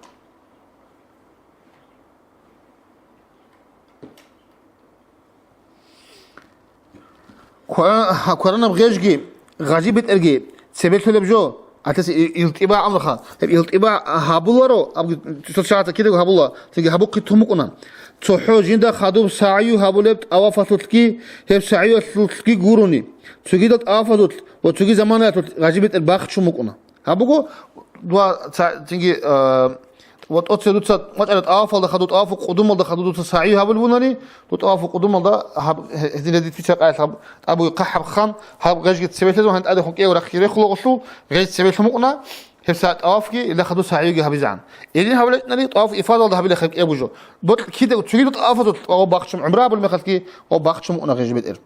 Квара-, кваранаб гъежги, гъажибетӀерги цебе лъолеб жо, гьатес и-, илтӀибагӀ амруха. Гьеб илтӀибагӀ гьабуларо, абги цо шагьатда кидаго гьабула, цинги гьабухъе тун букӀуна. ЦохӀо жинда хадуб сагӀю гьабулеб тӀавафалъулъги, гьеб сагӀюялъулъги гурони, цогидал тӀавафазулъ ва цоги заманаялъулъ гъажибетӀер бахчун букӀуна. Гьаб буго, дуа ца-, цинги, а, ва тӀоцебе дуца вачӀараб тӀавафалда хадув, тӀавафу къудумалда хадув дуца сагӀи гьабулеб бунани, дур тӀавафу къудумалда гьаб, гье-, гьедин гьедин цо къаялъ гьаб, тӀабуги хъахӀаб хъан, гьаб гъежги цебелъазун, гьанкӀ тӀадехун кӀиго рахъги рехула гъолъул, гъеж цебелъун букӀуна, гьеб са тӀавафги, илда хадув сагӀиги гьабизегӀан. Гьедин гьабулечӀони, тӀаваф ифадалда гьабила хъеб кӀиябго жо. Бокь кидаго, цогидал тӀавафазулъ ва бахчун, гӀумра гьабулеб мехалъги ва бахчун букӀуна гъежбетӀер.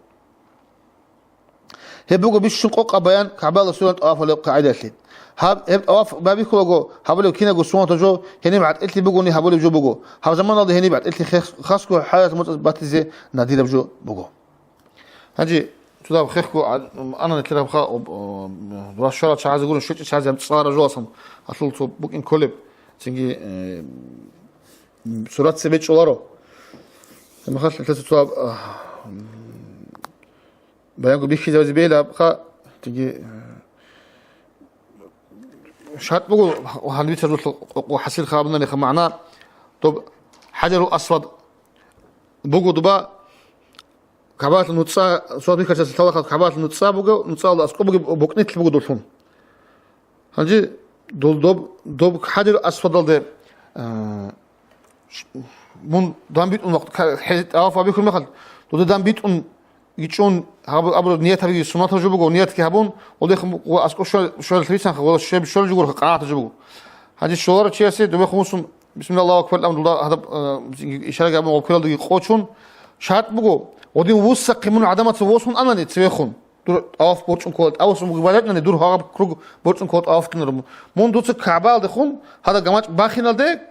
Гьеб буго бищун къокъаб баян КагӀбала суран тӀаваф гьабулеб къагӀидалъе. Гьаб, гьеб тӀаваф байбихьулаго гьабулеб кинабго суннатаб жо, гьениб гӀатӀилъи бугони гьабулеб жо буго. Гьаб заманалда гьениб гӀатӀилъи хес-, хасго хӀалалъ муцӀаз батизе надираб жо буго. Гьанже Цо дагьаб хехго а-, ана нилъер гьабха, об-, о, дура щварал чагӀазе гурун, щвечӀеб чагӀазе гьаб цӀалара жугьасан, гьалъул цо букӀин кколеб, цинги, э, суратца бечӀоларо. Гьеб мехалъ нилъеца цо гьаб, а, м, баянго бихьизабизе бегьилабха, цинги, э, шартӀ буго, гьаниб цо къо-, къо-, хӀасил хабаб нанихъа магӀна, доб ХӀажарул Асвад буго дуба, Кабалъ нуцӀа, суал бихьарасда лъалаха, Кабалъ нуцӀа буго, нуцӀалда аскӀоб буго, букӀнилъ буго долъун. Гьанже дол доб, доб ХӀажарул Асвадалде, а, ш-, мун дандбитӀун вахъ-, ка-, хӀе-, тӀаваф гьабихьун мехалъ, дуда дандбитӀун гьечӀун, гьаб-, абураб ният гьабиги суннатаб жо буго, ниятги гьабун, гъолдехун бу-, ва аскӀоб щвал-, щвалалъ бицанха, ва щвеб щвалеб жо гуроха, къагӀатаб жо буго. Гьанже щоларав чиясе добехун вуссун, Бисмилла, Аллагьу акбар абун, дуда гьадаб, а, ишараг абун, гъоб квералдаги къочун. ШартӀ буго, гъодин вуссахъе мун гӀадамаца восун анани цевехун. Дур тӀаваф борчӀун ккола, тӀаваф буго гӀибадатнани, дур гьаб круг борчӀун ккола тӀаваф кьунараб. Мун дуца КагӀбаялдехун, гьадаб гамачӀ бахиналде,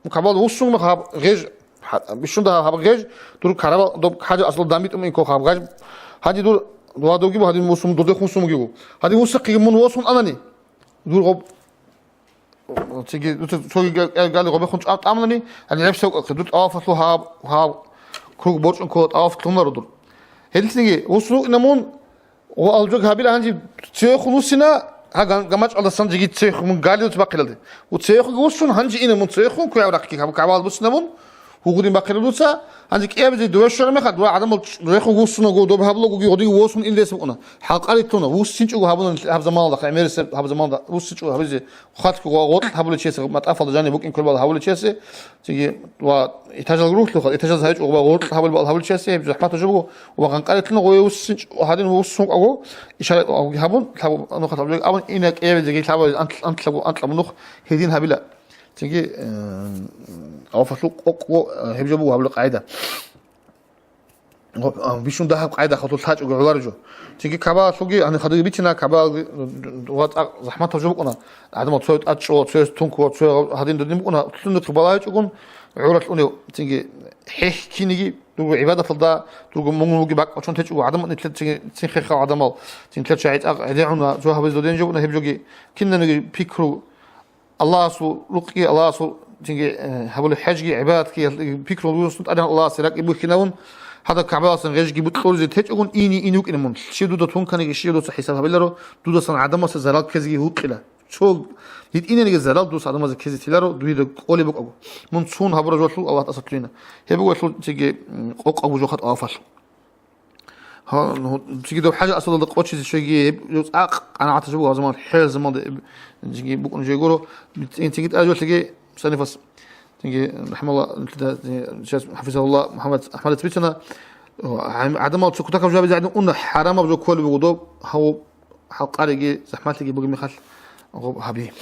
КагӀбаялда вуссун мах гьаб гъеж, гьа-, бищунда гьаб гъеж, дур карабал доб ХӀажарул Асвадалда дандбитӀун ин ккола гьаб гъеж. Гьанже дур, дугьадавги гьадин вуссун, дудехун вуссун вугев. Гьадин вуссахъе мун восун анани, дур гъоб Цинги дуца цоги га-, га-, гали гъобехун чӀа-, тӀамунани, гьаниб гӀеб севкъахъе, дур тӀавафалъул гьаб, гьаб круг борчӀун ккола, тӀаваф кьунаро дур. Гьелцинги, вуссун вукӀина мун, ва алжок гьабила гьанже цевехун вуссина, гьа ган-, гамачӀалдасан жеги цевехун мун гали дуца бахъиналде. Ва цевехунги вуссун, гьанже ина мун цевехун, квегӀаб рахъги гьаб-, гьабал буссина мун, гьугьудин бахъираб дуца, гьанже кӀиабизе дуе щвараб мехалъ, дуа гӀадамал ч-, рехун вуссунаго, доб гьабулагоги гъодинги восун ил рес букӀуна. ХӀалкъари лъуна, вуссинчӀого гьабуна нилъ-, гьаб заманалда, гӀемерисеб гьаб заманалда, вуссинчӀого гьабизе, хватго ва гъоркь гьабулев чиясе, матӀафалда жаниб букӀин кколебал гьабулев чиясе, цинги ва этажал рухлуха, этажал гьайчӀого ва гъоркь гьабулебал гьабулев чиясе, гьеб захӀматаб жо буго, ва гъанкъари лъуна гъое вуссинчӀ-, гьадин вуссун вукӀаго, ишарат гьабун, лъабу-, нухалъ абулеб абун, ина кӀиабизеги лъабазе анкь-, анкьлаго анкьаб нух гьедин гьабила. Цинги, э, авафалъул къокъго, э, гьеб жо буго гьабулеб къагӀида. Гъо-, а, бищун дагьаб къайда хатур лъачӀого гӀолареб жо. Цинги Кабалъулги, гьаниб хадуги бицина, Кабалги, ва цӀакъ захӀматаб жо букӀуна. ГӀадамал цояв тӀад чӀола, цояс тункула, цояв гьадин-дудин букӀуна. Лъугьун-, нухъе балагьичӀогун, гӀуралъ унев, цинги хӀехь киниги, дурго гӀибадаталда, дурго мунгуги бакӀ бачун течӀого, гӀадамал нилъер цинги, цин хехал гӀадамал, цин нилъер чагӀи цӀакъ гӀедегӀуна, цо гьабизе додин жо букӀуна гьеб жоги. Кинаниги пикру, Аллагьасул рукъги, Аллагьасул цинги, э, гьабулеб хӀежги, гӀибадатги, пикру гьабулесун тӀадегӀан Аллагьасе ракӀи бухьинавун, гьадаб КагӀбаялдасан гъежги бутӀлъуризе течӀогун ини-ини вукӀина мун. Щив дуда тунканиги, щив дуца хӀисаб гьабиларо, дудасан гӀадамасе зарал ккезеги гьукъила. Цо гьитӀинаниги зарал дуца гӀадамазе ккезе теларо, дуе кӀолеб букӀаго. Мун цун гьабураб жолъул Аллагь тӀаса лъугьина. Гьеб буго гьелъул цинги, м, къокъабго жохъа тӀавафалъул. Гьа, ну, цинги доб ХӀажарул Асвадалда къочизе щвеги, гьеб цӀакъ къанагӀатаб жо буго, гьаб заман хӀел заманда, э, цинги букӀун жо гуро, цин-, цинги тӀаде жолъиги, мусаннифас, цинги, рахӀмалла, сейчас, хӀафизагьулла, МухӀаммад АхӀмадица бицана, гӀам-, гӀадамал цо кутакаб жо гьабизе гӀадин, унна хӀарамаб жо кколеб буго доб, гьав хӀалкъариги, захӀмалъиги бугеб мехалъ, гъоб гьаби.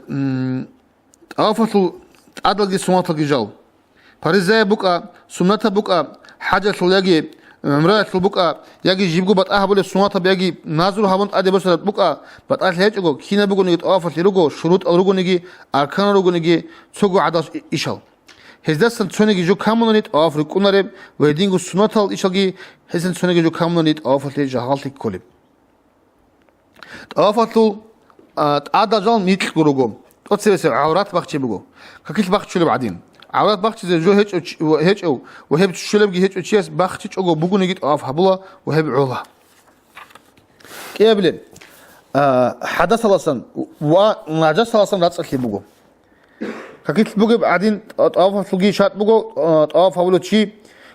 М, ТӀавафалъул тӀадалги суннаталги жал. Паризаяб букӀа, суннатаб букӀа, хӀажалъул яги гӀумраялъул букӀа, яги жибго батӀа гьабулеб суннатаб яги назру гьабун тӀаде босараб букӀа, батӀалъи гьечӀого, кинаб бугониги тӀавафалъе руго, шурутӀал ругониги, арканал ругониги, цого гӀадал ишал. Гьездасан цониги жо камунани тӀаваф рукӀунареб ва гьединго суннатал ишалги, гьездасан цониги жо камунани тӀавафалъе жагьаллъи кколеб. ТӀавафалъул, а, тӀадал жал микьго руго. ТӀоцебесеб гӀаврат бахчи буго. Какилъ бахчулеб гӀадин. ГӀаврат бахчизе жо гьечӀев чи-, ва гьечӀев ва гьеб щолебги гьечӀев чияс бахчичӀого бугониги тӀаваф гьабула ва гьеб гӀола. КӀиабилеб, а, хӀадасаласан ва нажасаласан рацӀцӀалъи буго. Какилъ бугеб гӀадин, тӀа-, тӀавафалъулги шартӀ буго, а, тӀаваф гьабулев чи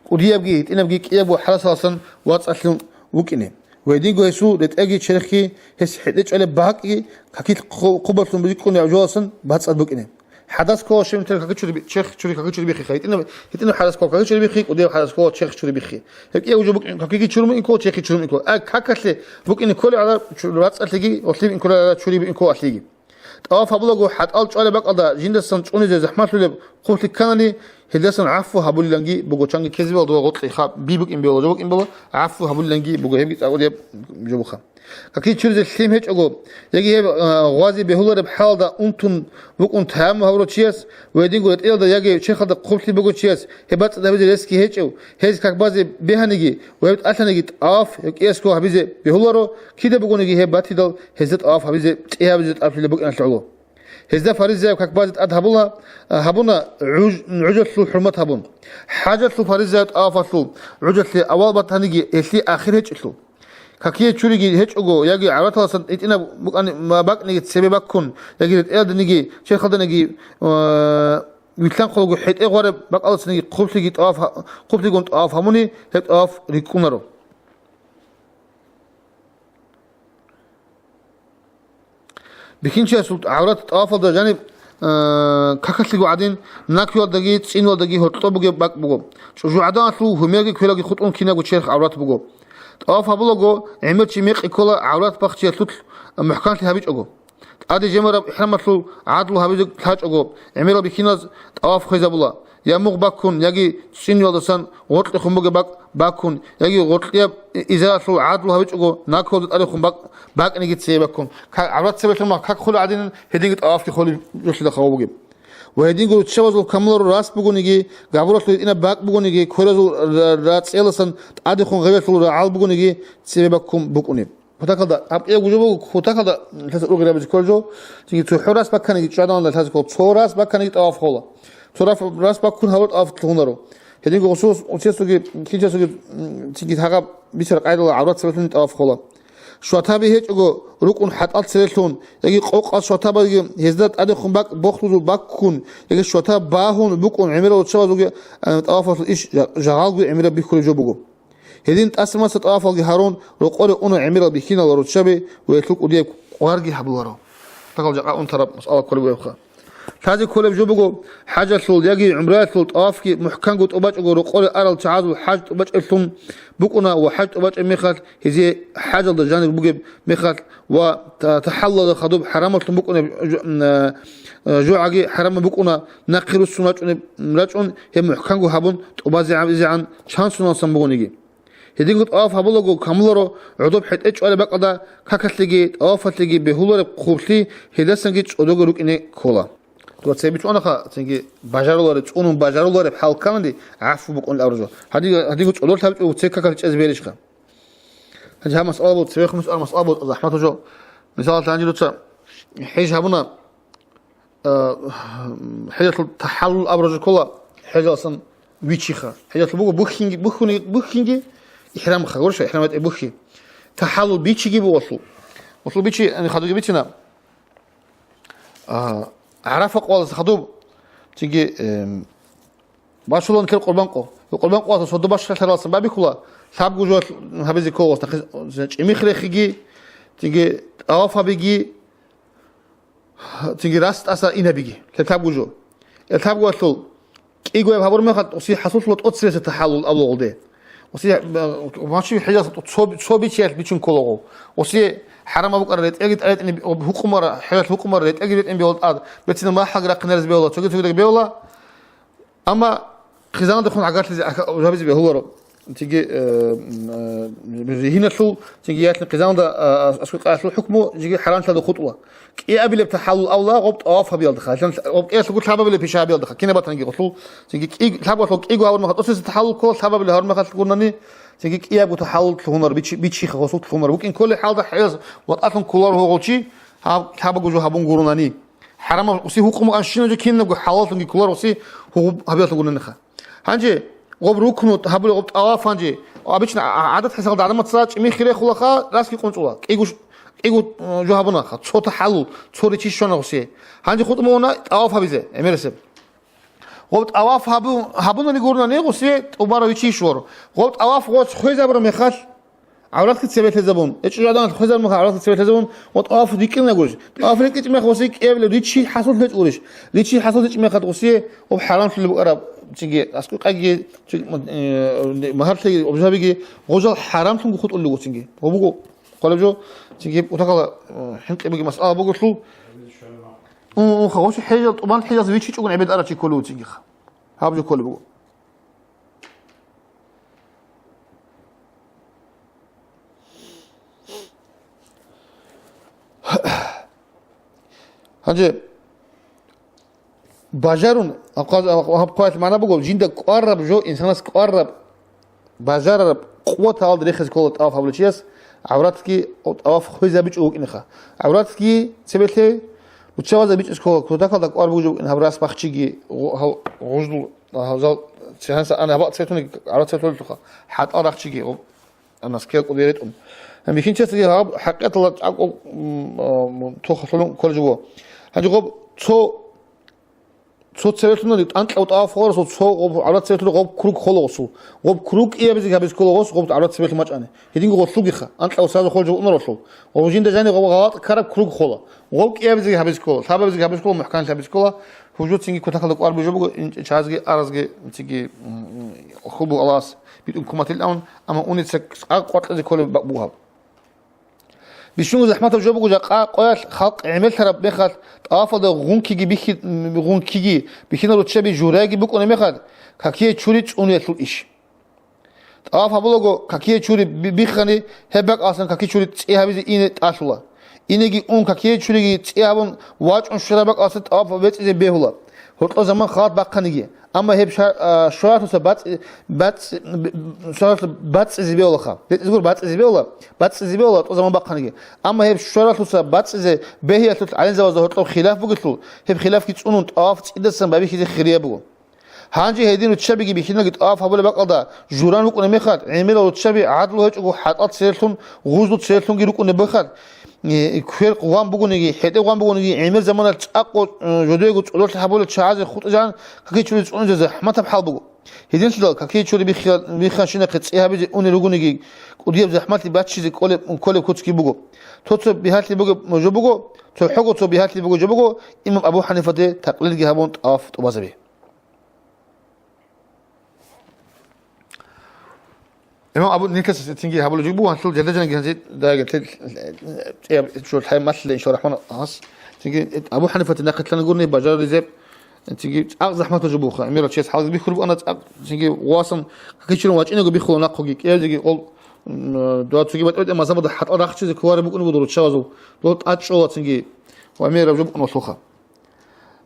кӀудиябги, гьитӀинабги, кӀиябго хӀадасаласан вацӀцӀалъун вукӀине. Ва гьединго гьесул ретӀелги черхги гьес хӀетӀе чӀвалеб бакӀги какилъ хъу-, хъубалъун рикӀкӀунеб жоялдасан бацӀцӀад букӀине. ХӀадас ккола щиб нилъер каки чури би-, черх чури каки чури биххи, гьитӀинаб, гьитӀинаб хӀадас ккола каки чури биххи, кӀудияб хӀадас ккола черх чури биххи. Гьеб кӀиябго жо букӀин, какиги чурун ин ккола, черхги чурун ин ккола. А какалъе букӀине кколеб гӀадаб чу-, бацӀцӀалъиги, гьолъиб ин кколеб гӀадаб чури ин ккола алъиги. ТӀаваф гьабулаго хӀатӀал чӀвалеб бакӀалда жиндасан чӀунизе захӀмалъулеб хъублъи кканани, гьелдасан гӀафу гьабулиланги буго, чанги ккезебалда ва гъоркье хаб би букӀин бела, жо букӀин бела, гӀафу гьабулиланги буго, гьебги цӀакъ кӀудияб жо буха. Какие чуризе лъим гьечӀого, яги гьеб, а, гъвази бегьулареб хӀалалда унтун вукӀун таяммум гьабурав чияс ва гьединго ретӀелалда яги черхалда хъублъи бугев чияс гьеб бацӀцӀад гьабизе ресги гьечӀев, гьез как базе бегьаниги ва гьеб тӀалъаниги тӀаваф гьеб кӀиясго гьабизе бегьуларо, кида бугониги гьеб батидал гьезда тӀаваф гьабизе, цӀи гьабизе тӀадлъулеб букӀиналъе гӀоло. Гьезда фаризаяб как базе тӀад гьабула, а, гьабуна гӀуж-, гӀужалъул хӀурмат гьабун. ХӀажалъул фаризаяб тӀавафалъул гӀужалъе авал батаниги гьелъие ахир гьечӀелъул. Какие чуриги гьечӀого, яги гӀавраталасан гьитӀинаб букӀани-, ма-, бакӀниги цебе баккун, яги ретӀелалданиги, черхалданиги, а, вилълъанхъулаго хӀетӀе гъвараб бакӀалдасаниги хъублъиги тӀаваф гьа-, хъублъигун тӀаваф гьабуни, гьеб тӀаваф рикӀкӀунаро. Бихьинчиясул гӀаврат тӀавафалда жаниб, э, какалъего гӀадин, накуялдаги цӀинуялдаги гьоркьоб бугеб бакӀ буго. ЧӀужугӀаданалъул гьумерги квералги хутӀун кинабго черх гӀаврат буго. ТӀаваф гьабулаго, гӀемер чи мекъи ккола гӀаврат бахчиялъулъ мухӀканлъи гьабичӀого. ТӀаде жемараб ихӀрамалъул гӀадлу гьабизе лъачӀого, гӀемерал бихьиназ тӀаваф хвезабула. Я мугъ баккун, яги цӀинуялдасан гъоркьехун бугеб бакӀ баккун, яги гъоркьияб изаралъул гӀадлу гьабичӀого накуялда тӀадехун бакӀ-, бакӀниги цее баккун. Ка-, гӀаврат цебе лъун мах как холи гӀадинан, гьединги тӀавафги холи жолъидал хабал бугеб. Ва гьединго руччабазул камуларо рас бугониги, габуралъул гьитӀинаб бакӀ бугониги, кверазул ра-, рацӀцӀеласан тӀадехун гъебелъул рагӀал бугониги цебе баккун букӀунеб. Кутакалда, гьаб кӀиябго жо буго, кутакалда лъаса ургъи рабизе кколеб жо, цинги цохӀо рас бакканиги чӀваданалда лъазе ккола, цо рас бакканиги тӀаваф хола. Цо рас, рас баккун гьабур тӀаваф лъугьунаро. Гьединго гъусул, уцесуги, кинчасуги, м, цинги гьагъаб бицар къайдала гӀаврат цебелъун тӀаваф хола. Шватаби гьечӀого, рукӀун хӀатӀал церелъун, яги къокъал шватабаги гьезда тӀадехун бакӀ бохлузул баккун, яги шватаб багьун букӀун гӀемерал руччабазулги, э, тӀавафалъул иш жа-, жагъалги гӀемераб бихьулеб жо буго. Гьедин тӀаса-маса тӀавафалги гьарун, рокъоре уна гӀемерал бихьинал руччаби ва гьелъул кӀудияб къварги гьабуларо. Тагъал жакъа унтараб масъала кколеб бугебха. Лъазе кколеб жо буго, хӀажалъул яги гӀумраялъул тӀавафги мухӀканго тӀубачӀого рокъоре арал чагӀазул хӀаж тӀубачӀеблъун букӀуна ва хӀаж тӀубачӀеб мехалъ гьезие хӀажалда жанир бугеб мехалъ ва та-, тахӀаллулалда хадуб хӀарамалъун букӀунеб жо-, м, а, а, жогӀаги хӀарамаб букӀуна, нахъе руссун рачӀунеб, рачӀун гьеб мухӀканго гьабун тӀубазе гӀабизегӀан чан суналсан бугониги. Гьединго тӀаваф гьабулаго камуларо гӀодоб хӀетӀе чӀвалеб бакӀалда какалъеги тӀавафалъеги бегьулареб хъублъи гьелдасанги чӀодого рукӀине ккола. Дуца гьеб чӀванаха, цинги бажарулареб, цӀунун бажарулареб хӀал кканани, гӀафу букӀунел абураб жо. Гьадин-, гьадинго чӀодорлъ гьабичӀого цекакалъ чӀезе берищха? Гьанже гьаб масъала буго, цебехун масъала, масъала буго, захӀматаб жо. Мисалалъе, гьанже дуца хӀеж гьабуна, а, хӀежалъул тахӀаллул абураб жо ккола, хӀежалъасан вичиха. ХӀежалъул буго бухьинги, бухьуни-, бухьинги, ихӀрамха, гурищ, ихӀрам гьатӀи бухьи. ТахӀаллул бичиги буго гъолъул. Гъолъул бичи, яни, хадуги бицина. А, ГӀарафа къоялдаса хадуб, цинги, эм, бачулан ккел Къурбан къо. Къурбан къоялдаса содо бащалъаралдасан бабихьула, лъабго жо гьабизе ккола, нахъе чӀимихъ рехиги, цинги тӀаваф гьабиги, цинги рас тӀаса инабиги. Лъабго жо. Э, лъабгоялъул кӀигояб гьабур мехалъ, уси хӀасулъула тӀоцебесеб тахӀаллул абулагъулде. Уси, э, машин хӀежалъ цо, цо бичиялъ бичин кколагъо. Уси хӀарам абукӀара ретӀелги тӀаретӀине, гьукъумара, хӀежалъ гьукъумара ретӀелги ретӀин бевла тӀад, бецина махӀалги рахъинарез бевла, цоги-цогидаги бевла. Амма хъизаналдехун гӀагарлъизе гьабизе бегьуларо. Цинги, э, м, э, ригьиналъул, цинги ялъин хъизаналда, а, а, аскӀор къаялъул хӀукму жиги хӀарамлъалда хутӀула. КӀиабилеб тахӀаллул авла гъоб тӀаваф гьабиялдаха. Гьелъан гъоб кӀиялъулго лъабабилеб пиша гьабиялдаха. Кинаб батанги гъолъул, цинги кӀи-, лъаб гъолъул кӀиго гьабурмаха, тӀосиса тахӀаллул ккола, лъабабилеб гьабурмахалъ гурнани, цинги кӀиябго тахӀаллул лъугьунар, бичи-, бичиха гъосул лъугьунар. БукӀин кколей хӀалда хӀеяз ватӀалъун кколаро гъолчи, гьаб лъабаго жо гьабун гурунани. ХӀарамаб уси гьукъуму анщинаб жо кинабго хӀалаллъунги кколар уси гьугьуб гьабиялъул гунениха. Гьанже гъоб рукну гьабулеб гъоб тӀаваф гьанже, обычно а-, а-, гӀадат хӀисалда гӀадамаца чӀимихъ рехулаха, расги къунцӀула. КӀиго ш-, кӀиго, э, жо гьабунаха, цо тахӀаллул, цо ричи щвана усе. Гьанже хутӀун мугьуна тӀаваф гьабизе, гӀемерисеб. Гъоб тӀаваф гьабу-, гьабунани гурунани гъусе тӀубарав вичи щвар. Гъоб тӀаваф гъос хвезабураб мехалъ, ГӀавратги цебе лъезабун, гьечӀо жадан хвезабун, гӀавратги цебе лъезабун, ва тӀаваф рикӀкӀинагурищ. ТӀаваф рикӀкӀичӀ мех гъосие кӀиабилеб ричи хӀасул гьечӀогурищ. Ричи хӀасул гьечӀ мехалъ гъосие об хӀарамлъулеб букӀараб, чиги аскӀукъаги, чиги, э, магьарлъиги, обжабиги, гъожал хӀарамлъунго хутӀулел гъосинги. Гъо буго, къвараб жо, чиги утахъала, э, хӀинкъи буги масъала бугелъул. Ун, ун, ха, гъосие хӀежал, тӀубан хӀежалъ вичичӀогун гӀебед арав чи кколев вуцинги. Гьаб жо кколеб буго. Гьанже бажарун, гьаб къоялъ магӀна буго, жинда кӀвараб жо, инсанас кӀвараб, бажарараб къуваталда рехизе ккола тӀаваф гьабулев чияс, гӀавратги тӀаваф хвезабичӀого вукӀинеха. ГӀавратги цебелъе руччабазабичӀизе ккола, кутакалда кӀвар бугеб жо букӀин, гьаб рас бахчиги, гъу-, гьав-, гъуждул, гьав зал, цехьанса ана гьаб цехьулъ, гӀаврат цехьулъулха, хӀатӀал рахчиги, гъу-, ана скел кӀудире тӀун. Бихьинчиясги гьаб хӀакъикъаталда чӀакӀо, м, а, м, тохалъулун кколеб жо. Гьанже гъоб цо Цо цебелъунали тӀанкьав тӀаваф гъорасул цо гъоб гӀаврат цебелъун гъоб круг хола гъосул. Гъоб круг кӀиабизе гьабиз ккола гъос гъоб гӀаврат цебелъун бачӀани. Гьединго гъолъулгиха, анкьав сразу холжо унаравлъул. Гъоб жинда жани гъоб гъалатӀ ккараб круг хола. Гъоб кӀиабизе гьабиз ккола, лъабабизе гьабиз ккола, мухӀкан лъабиз ккола, гьужуцинги кутакалда кӀвар бужа буго, инчӀе чазги, аразги, циги, м, м, хубул Аллагьас битӀун куматил авун, амма уница цӀакъ къвакьлъизе кколеб ба-, бугьаб. Бищунго захӀматаб жо буго жакъа къоялъ халкъ гӀемерлъараб мехалъ, тӀавафалда гъункиги бихьи-, гъункиги бихьинал руччаби жураги букӀунеб мехалъ, какие чури цӀуниялъул иш. ТӀаваф гьабулаго какие чури би-, биххани, гьеб бакӀалсан какие чури цӀи гьабизе ине тӀалъула. Инеги ун какие чуриги цӀи гьабун вачӀун щвараб бакӀалсан тӀаваф бецӀизе бегьула. Гьоркьо заман халат бахъаниги. Амма гьеб ша-, а, шваралъуса бацӀи-, бацӀ-, б-, б-, шваралъуса бацӀцӀизе беулаха. БетӀизгур бацӀцӀизе беула, бацӀцӀизе беула тӀо заман бахъаниги. Амма гьеб шваралъуса бацӀцӀизе бегьиялъулъ гӀалимзабазда гьоркьоб хилаф бугелъул, гьеб хилафги цӀунун тӀаваф цӀидасан байбихьизе хирияб буго. Гьанже гьедин руччабиги бихьиналги тӀаваф гьабулеб бакӀалда журан рукӀунеб мехалъ, гӀемерал руччаби гӀадлу гьечӀого хӀатӀал церелъун, гъужлу церелъунги рукӀунеб мехалъ, Э, квер гъван бугониги, хӀетӀе гъван бугониги, гӀемер заманалъ цӀакъго, э, жодоего цӀодорлъи гьабулел чагӀазе хутӀизегӀан, какие чури цӀунизе захӀматаб хӀал буго. Гьединлъидал какие чури биххи-, бихханщинахъе цӀи гьабизе унел ругониги, кӀудияб захӀмалъи баччизе кӀолеб, кколеб куцги буго. Цо-цо бигьалъи бугеб жо буго, цохӀого цо бигьалъи бугеб жо буго, имам Абу ХӀанифаде такълидги гьабун тӀаваф тӀубазаби. Имам Абу Никас цинги гьабулеб жо буго, гьанлъул жадажанги гьанже дагьа те-, те-, те-, лъай малъила, иншалла рахман, гьас. Цинги Абу ХӀанифатил нахъе лъана гурони бажарулезеб, цинги цӀакъ захӀматаб жо буха. Гьемерал чияс хӀалги бихьулеб ана цӀакъ, цинги васан какичилан вачӀинаго биххула нахъоги, кӀиязеги къол, м, дуа цоги батӀа-батӀа мазгьабалда хӀатӀал рахчизе кколареб букӀун буго руччабазул. Дол тӀад чӀола цинги ва гьемераб жо букӀуналъулха.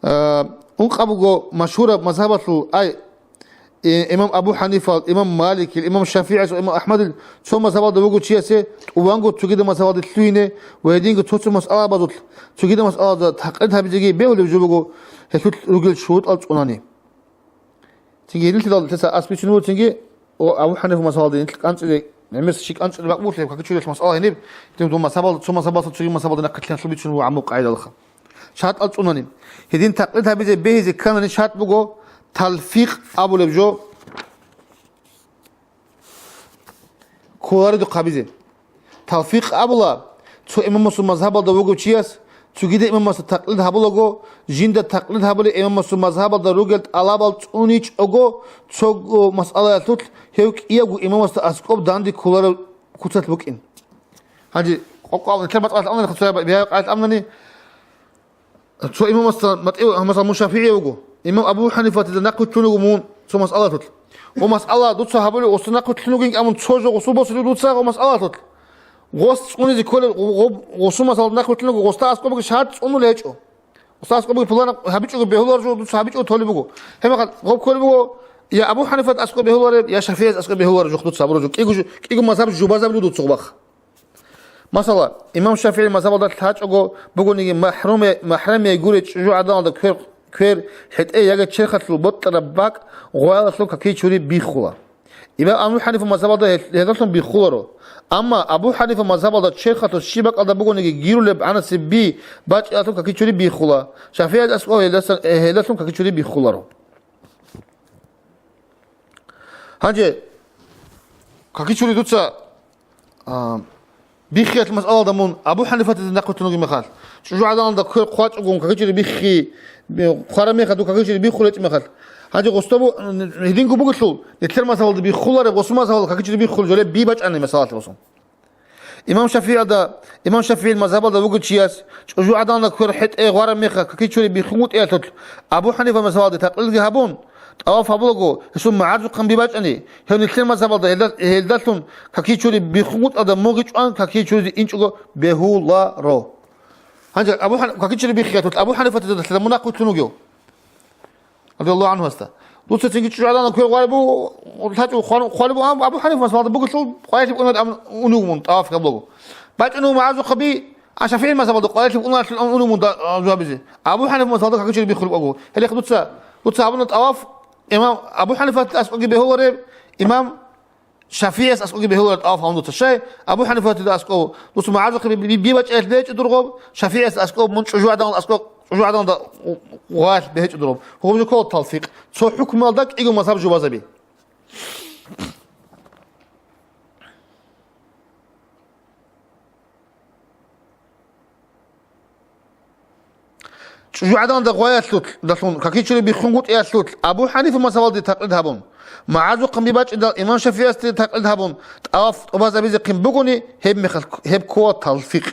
А, ункъаб буго машгьураб мазгьабалъул, ай, э, имам Абу ХӀанифал, имам Маликил, имам ШафигӀис ва имам АхӀмадил цо мазгьабалда вуго чиясе тӀуванго цогидаб мазгьабалде лъугьине ва гьединго цо-цо масъалабазулъ цогидаб масъалаялда такълид гьабизеги бегьулеб жо буго гьелъулъ ругел шурутӀал цӀунани. Цинги гьединлъидал лъица ас бицунеб буго цинги, о, Абу ХӀанифа мазгьабалда нилъ кӀанцӀизе, гӀемерса щиб кӀанцӀизе бакӀ бугелъул, какичурелъ масъала гьениб, гьедин дол мазгьабал-, цо мазгьабалъа цоги мазгьабалда нахъе лъаналъуб бицунеб буго гӀаммаб къагӀидалха. ШартӀал цӀунани. Гьедин такълид гьабизе бегьизе кканани шартӀ буго талфикъ абулеб жо. Кколаридухъ гьабизе. Талфикъ абула, цо имамасул мазгьабалда вугев чияс, цогидал имамасда такълид гьабулаго, жинда такълид гьабулев имамасул мазгьабалда ругел тӀалабал цӀуничӀого, цого масъалаялъулъ гьев кӀиявго имамасда аскӀоб данде кколарев куцалъ букӀин. Гьанже къокъал нилъер мацӀалъ амнани, хъуцай бигьа-, къайт амнани, Цо имамасда матӀив, масала, мун ШафигӀи вуго. Имам Абу ХӀанифатида нахъвилълъун вуго мун цо масъалалъулъ. Гъо масъала дуца гьабулев гъосда нахъвилълъун вугин, амун цо жо гъосул босулев дуца гъо масъалалъулъ. Гъос цӀунизе кколел гъо-, гъо-, гъосул масъалалъ нахъвилълъун вуго, гъосда аскӀобги шагьад цӀунулей гьечӀо. Гъосда аскӀобги пуланаб гьабичӀого бегьулар жо, дуца гьабичӀого толеб буго. Гьебмехалъ гъоб кколеб буго, я Абу ХӀанифат аскӀоб бегьулареб, я ШафигӀияс аскӀоб бегьулареб жо дуца гьабураб жо. КӀиго жо-, кӀиго мазгьаб жубазабулев дуца гъобах. Масала, имам ШафигӀил мазгьабалда лъачӀого бугониги, махруме-, махрамияй гурей чӀужугӀаданалда квер, квер, хӀетӀе яги черхалъул бокьараб бакӀ гъоялалъул какичури биххула. Имам Абу ХӀанифа мазгьабалда гьел-, гьелдалъун биххуларо. Амма Абу ХӀанифа мазгьабалда черхалъул щиб бакӀалда бугониги гирулеб гӀанасеб би бачӀиналъул какичури биххула. ШафигӀил аскӀов гьелдасан, гьелдалъун какичури биххуларо. Гьанже, какичури дуца, а, биххиялъ масъалалда мун Абу ХӀанифатида нахъвилълъун вугеб мехалъ, чӀужугӀаданалда квер хъвачӀого какичури биххи, би-, хъвараб мехалъ, дур какичури биххулеб гьечӀеб мехалъ. Гьанже гъосда бу-, гьединго бугелъул, нилъер мазгьабалда биххулареб, гъосул мазгьабалда какичури биххулеб жолеб би бачӀани масъалалъ гъосул. Имам ШафигӀида, имам ШафигӀил мазгьабалда вугев чияс, чӀужугӀаданалда квер хӀетӀе гъвараб мехалъ какичури биххунгутӀиялъулъ, Абу ХӀанифа мазгьабалде такълидги гьабун, тӀаваф гьабулаго, гьесул магӀарзухъан би бачӀани, гьев нилъер мазгьабалда гьелда-, гьелдалъун какичури биххунгутӀалда мугъ чӀван какичуризе инчӀого бегьуларо. Гьанже Абу Хьан-, какичури биххиялъулъ Абу Ханифатида лъила мунагь хъутлъун вугев, радияллагьу гӀанхуста. Дуца цинги чӀужугӀадан квер гъварибу, лъачӀу хъван-, хъвалибу, ам-, Абу Ханифа масалда бугелъул къварилъи букӀунеб ам-, унев мун, тӀаваф гьабулаго. БачӀунев магӀазухъаби, а ШафигӀи масалда къварилъи букӀуналъул ам-, унев мун да-, а, жугьабизе. Абу Ханифа масалда какичури биххулеб буго. Гьеле дуца, дуца гьабуна тӀаваф, имам Абу Ханифатида аскӀоги бегьулареб, имам ШафигӀияс аскӀоги бегьулареб тӀаваф гьабун дуца. Щай? Абу Ханифатида аскӀов дуца магӀазухъаби би-, би-, бибачӀаялъ бечӀо дургъоб, ШафигӀияс аскӀов мун чӀужугӀадан аскӀов, чӀужугӀаданда гъвалъ бегьечӀо дургъоб. Гьеб жо ккола талфикъ. Цо хӀукмуялда кӀиго мазгьаб жубазаби. ЧӀужугӀаданда гъваялъулъ, далъун, какичури биххун гутӀиялъулъ, Абу Ханифа мазгьабалде такълид гьабун, магӀазухъан бибачӀидал имам ШафигӀиясде такълид гьабун, тӀаваф тӀубазабизехъин бугони, гьеб мехалъ, гьеб ккола талфикъ.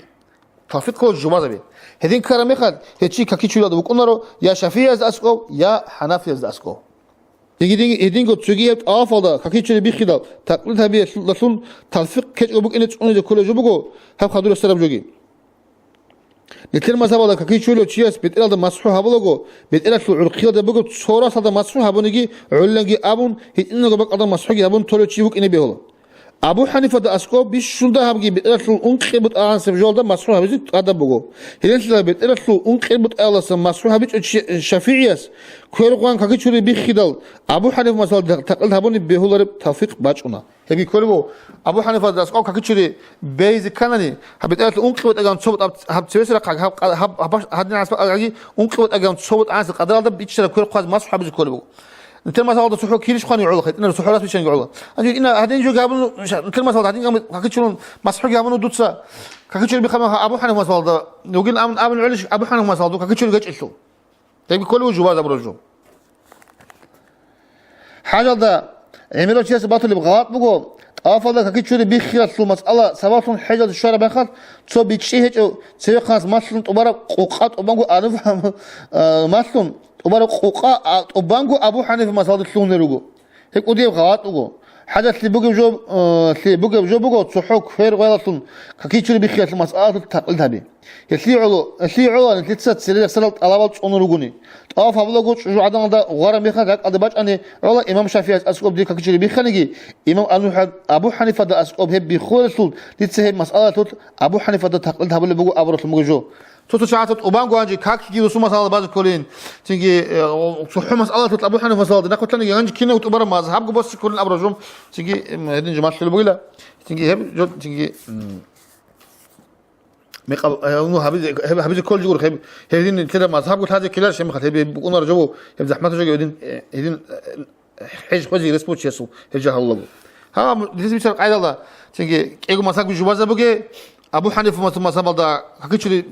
Талфикъ ккола жубазаби. Гьедин ккараб мехалъ, гьев чи какичуриялда вукӀунаро я ШафигӀиязда аскӀов, я Хьанафиязда аскӀов. Гьедин-, гьединго цоги гьеб тӀавафалда какичури биххидал такълид гьабиялъулъ талфикъ ккечӀого букӀине цӀунизе кколеб жо буго, гьаб хадур росараб жоги. Нилъер мазгьабалда какичулев чияс бетӀералда масхӀу гьабулаго, бетӀералъул гӀурхъиялда бугеб цо расалда масхӀу гьабуниги гӀолиланги абун, гьитӀинабго бакӀалда масхӀуги гьабун толев чи вукӀине бегьула. Абу Ханифада аскӀоб бищунда гьабги бетӀералъул ункъи бутӀа гӀансаб жоялда масхӀу гьабизе тӀадаб буго. Гьелелъила бетӀералъул ункъи бутӀаялдаса масхӀу гьабичӀо чи-, ШафигӀияс квер гъван какичури биххидал, Абу Ханифа мазгьабалда такълид гьабуни бегьулареб талфикъ бачӀуна. Гьебги кколеб буго, Абу Ханифада аскӀоб какичури бейзе кканани, гьаб бетӀералъул ункъи бутӀаган цо бутӀа гьаб цевесеб рахъ гьаб, гьаб, гьаб, гьадин гӀанасеб акӀаги, ункъи бутӀаган цо бутӀа гӀанасеб къадаралда биччараб квер хъваз масхӀу гьабизе кколеб буго. Нилъер мазгьабалда цохӀо килищ хъвани гӀола, гьитӀинаб цохӀо рас биччанги гӀола. Гьанже ина гьадин жо гьабун, нилъер мазгьабалда гьадин гьабун какичурун масхӀуги гьабун дуца, какичури биххана Абу Ханифа мазгьабалда, вугин абун, абун гӀолищ Абу Ханифа мазгьабалда какичури гьечӀелъул. Гьебги кколев жубаз абураб жо. ХӀажалда гӀемерав чиясе батулеб гъалатӀ буго, тӀавафалда какичури биххиялъул масъала сабаблъун хӀежалде щвараб мехалъ, цо бичӀчӀи гьечӀев цевехъанас малъун тӀубараб къукъа тӀубанго Абу-, а, малъун тӀубараб къукъа, а, тӀубанго Абу Ханифа мазгьабалда лъугьунел руго. Гьеб кӀудияб гъалатӀ буго. ХӀажалъи бугеб жо, э, лъи бугеб жо буго цохӀо квер гъвелалъун какичури биххиялъул масъалалъулъ такълид гьаби. Гьелъие гӀоло, гьелъие гӀоло нилъеца цере рехсарал тӀалабал цӀунун ругони. ТӀаваф гьабулаго чӀужугӀадан гъвараб мехалъ ракӀалде бачӀани гӀоло имам ШафигӀияс аскӀоб дир какичури бихханиги, имам Абу-, Абу Ханифада аскӀоб гьеб биххулелъул дица гьеб масъалалъулъ Абу Ханифада такълид гьабулеб буго абуралъун буго жо. Цо-цо чагӀаца тӀубанго гьанже какги досу масъала базе кколин. Цинги, э, о, цохӀо масъалалъулъ Абу Ханифа масъалалда нахъвилълъаниги гьанже кинав тӀубараб мазгьабго боси кколин абураб жо. Цинги, м, гьедин жо малъулеб бугила. Цинги гьеб жо, цинги, м, мекъаб, э, ну, гьабизе, гьеб, гьабизе кколеб жо гуро, гьеб, гьедин лъила мазгьабго лъазе ккеларищ гьеб мехалъ, гьеб букӀунаро жо, гьеб захӀматаб жо гьедин, э, гьедин, э, ХӀеж хвезе республикасул гьеб жо гьабулаго. Гьаб, дилъ бицар къайдалда, цинги кӀиго мазгьабги жубазабуге, Абу Ханифа мас-, мазгьабалда какичури,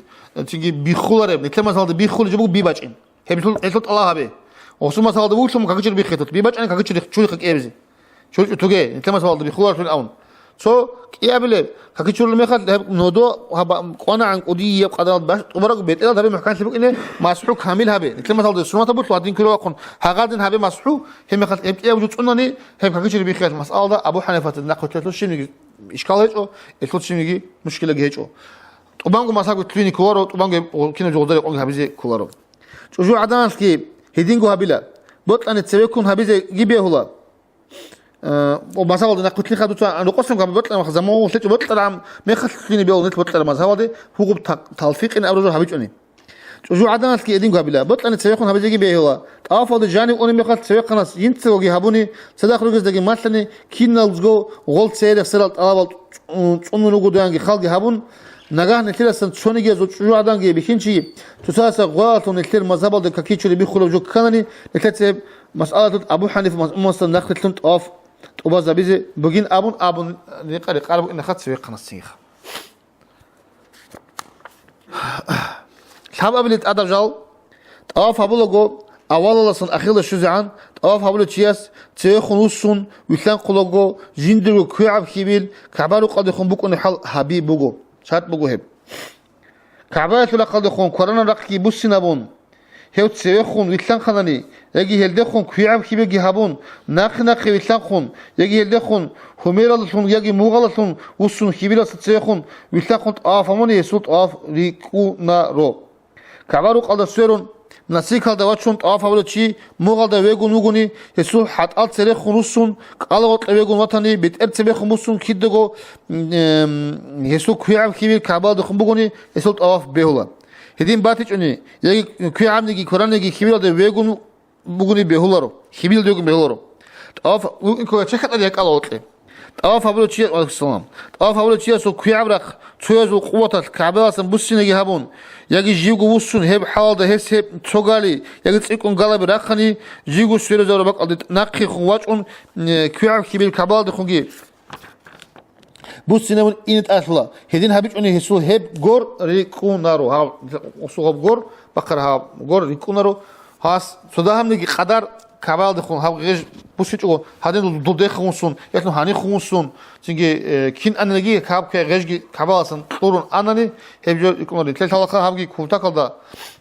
цинги биххулареб, нилъер мазгьабалда биххулеб жо буго бибачӀин. Гьеб гьелъул, гьелъул тӀалаб гьабе. Гъосул мазгьабалда бугелъул какичури биххетут. БибачӀани какичури чурихъа кӀиабизе. ЧурчӀутуге, нилъер мазгьабалда биххуларелъул авун. Цо кӀиабилеб, какичурулеб мехалъ, гьеб нодо гьаба-, кӀванагӀан кӀудияб къадаралда баш-, тӀубараб бетӀералда гьабе мухӀканлъи букӀине, масхӀу камил гьабе. Нилъер мазгьабалда суннатаб буго, гьадин кколеб вахъун, гьагадин гьабе масхӀу, гьеб мехалъ гьеб кӀияб жо цӀунани, гьеб какичури биххиялъ масъалда Абу Ханифатида нахъвилълъиялъул щибниги ишкал гьечӀо, гьелъул щибниги мушкилаги гьечӀо. ТӀубанго мазгьабги лъугьине кколаро, тӀубанго гьеб кинаб жо гъозда рекъонги гьабизе кколаро. ЧӀужугӀаданалъги гьединго гьабила. Бокьани цевеккун гьабизеги бегьула. Э, о, мазгьабалда нахъвилълъиха дуца, а, нукъосанго гьаб бокьараб заман лъечӀо бокьараб мехалъ лъугьине бегьула нилъ бокьараб мазгьабалде, гьугьуб та-, талфикъин абураб жо гьабичӀони. ЧӀужугӀаданалъги гьединго гьабила. Бокьани цевехун гьабизеги бегьула. ТӀавафалда жанив унеб мехалъ цевехъанас жинцаго гьабуни, цадахъ ругездаги малъани, киналго гъол цере рехсарал тӀалабал цӀу-, цӀунун ругодуянги халги гьабун, нагагь нилъерасан цонигиязул чӀужугӀаданги бихьинчи, цоцазда гъвалалъун нилъер мазгьабалда какичури биххулеб жо кканани, нилъеца гьеб масъалалъулъ Абу Ханифа мас-, умумасда нахъвилълъун тӀаваф тӀубазабизе бугин абун, абун рекъа-рекъараб бугин нахъа цевехъанас цинги. Лъабабилеб тӀадаб жал, тӀаваф гьабулаго, авалалдасан ахиралда щвезегӀан, тӀаваф гьабулев чияс цевехун вуссун вилълъанхъулаго, жиндирго квегӀаб хьибил КагӀба рукъалдехун букӀунеб хӀал гьаби буго. ШартӀ буго гьеб. КагӀбаялъул рахъалдехун кваранаб рахъги буссинабун, Гьев цевехун вилълъанхъанани, яги гьелдехун квегӀаб хьибилги гьабун, нахъе-нахъе вилълъанхъун, яги гьелдехун гьумералдалъун яги мугъалдалъун вуссун хьибилалдаса цевехун вилълъанхъун тӀаваф гьабуни, гьесул тӀаваф рикӀкӀунаро. КагӀба-рукъалда сверун, насикалда вачун тӀаваф гьабулев чи мугъалда вегун вугони, гьесул хӀатӀал церехун руссун, кӀалагъоркье вегун ватани, бетӀер цебехун буссун кидаго, эм, гьесул квегӀаб хьибил КагӀбаялдехун бугони, гьесул тӀаваф бегьула. Гьедин батичӀони, яги квегӀабниги квараниги хьибилалде вегун бугони бегьуларо, хьибилалде вегун бегьуларо. ТӀаваф вукӀин ккола чехьатӀаде кӀалагъоркье. ТӀаваф гьабулев чи-, валейкум салам. ТӀаваф гьабулев чиясул квегӀаб рахъ цоязул къуваталъ КагӀбаялдасан буссинаги гьабун, яги живго вуссун гьеб хӀалалда гьес гьеб цо гали яги цӀикӀкӀун галаби рахъани, живго сверизарураб бакӀалде нахъехун вачӀун, э, квегӀаб хьибил КагӀбаялдехунги буссинабун ине тӀалъула. Гьедин гьабичӀони гьесул гьеб гор рикӀкӀунаро. Гьав, гьесул гьаб гор, бахъараб гьаб гор рикӀкӀунаро. Гьас цо дагьабниги къадар КагӀбаялдехун гьаб гъеж буссичӀого, гьадин дудехун вуссун, яги гьанихун вуссун, цинги, э, кин ананиги гьаб гъежги КагӀбаялдасан кьурун анани, гьеб жо рикӀкӀунаро. Нилъер лъалаха гьабги кутакалда,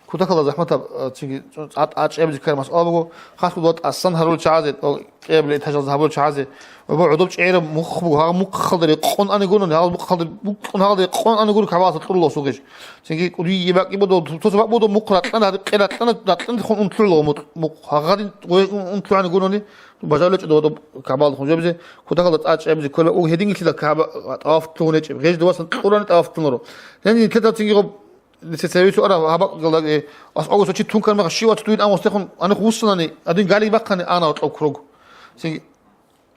кутакалда захӀматаб, э, цинги цӀа-, тӀа-, чӀебизе ккараб масъала буго. Хасго дова тӀасан гьарулел чагӀазе, о, кӀиабилеб этажалда гьабулел чагӀазе, ва гӀодоб чӀегӀераб мухъ буго, гьагъа мухъалда рекъон ане гурони, гьагъа мухъалда, букӀун гьагъалда рекъон ане гуро КагӀбаялдаса кьурулев гъеж. Цинги кӀудияб бакӀи буго, тусаб бакӀ буго, мухъ ракьана, гьадиб къе ракьана, ракьана хун унтлъула мухъ, мухъ. Гьагъадин гъой унтлъугӀани гурони, бажарулечӀо дова КагӀбаялдехун жобизе, кутакалда тӀа чӀебизе кколеб буго, гьединги лъила КагӀба тӀаваф лъугьун гьечӀеб. Гъеж довасан кьурани тӀаваф лъугьунаро. Гьениб нилъеда цинги гъоб Нилъеца гьевилъун ара гьаб бакӀалда, э, ас-, ого цо чи тункан меха щивац дуин амус техун, гьанихъ вуссанани, гьадин галиги бахъани ана гьоркьоб круг. Цинги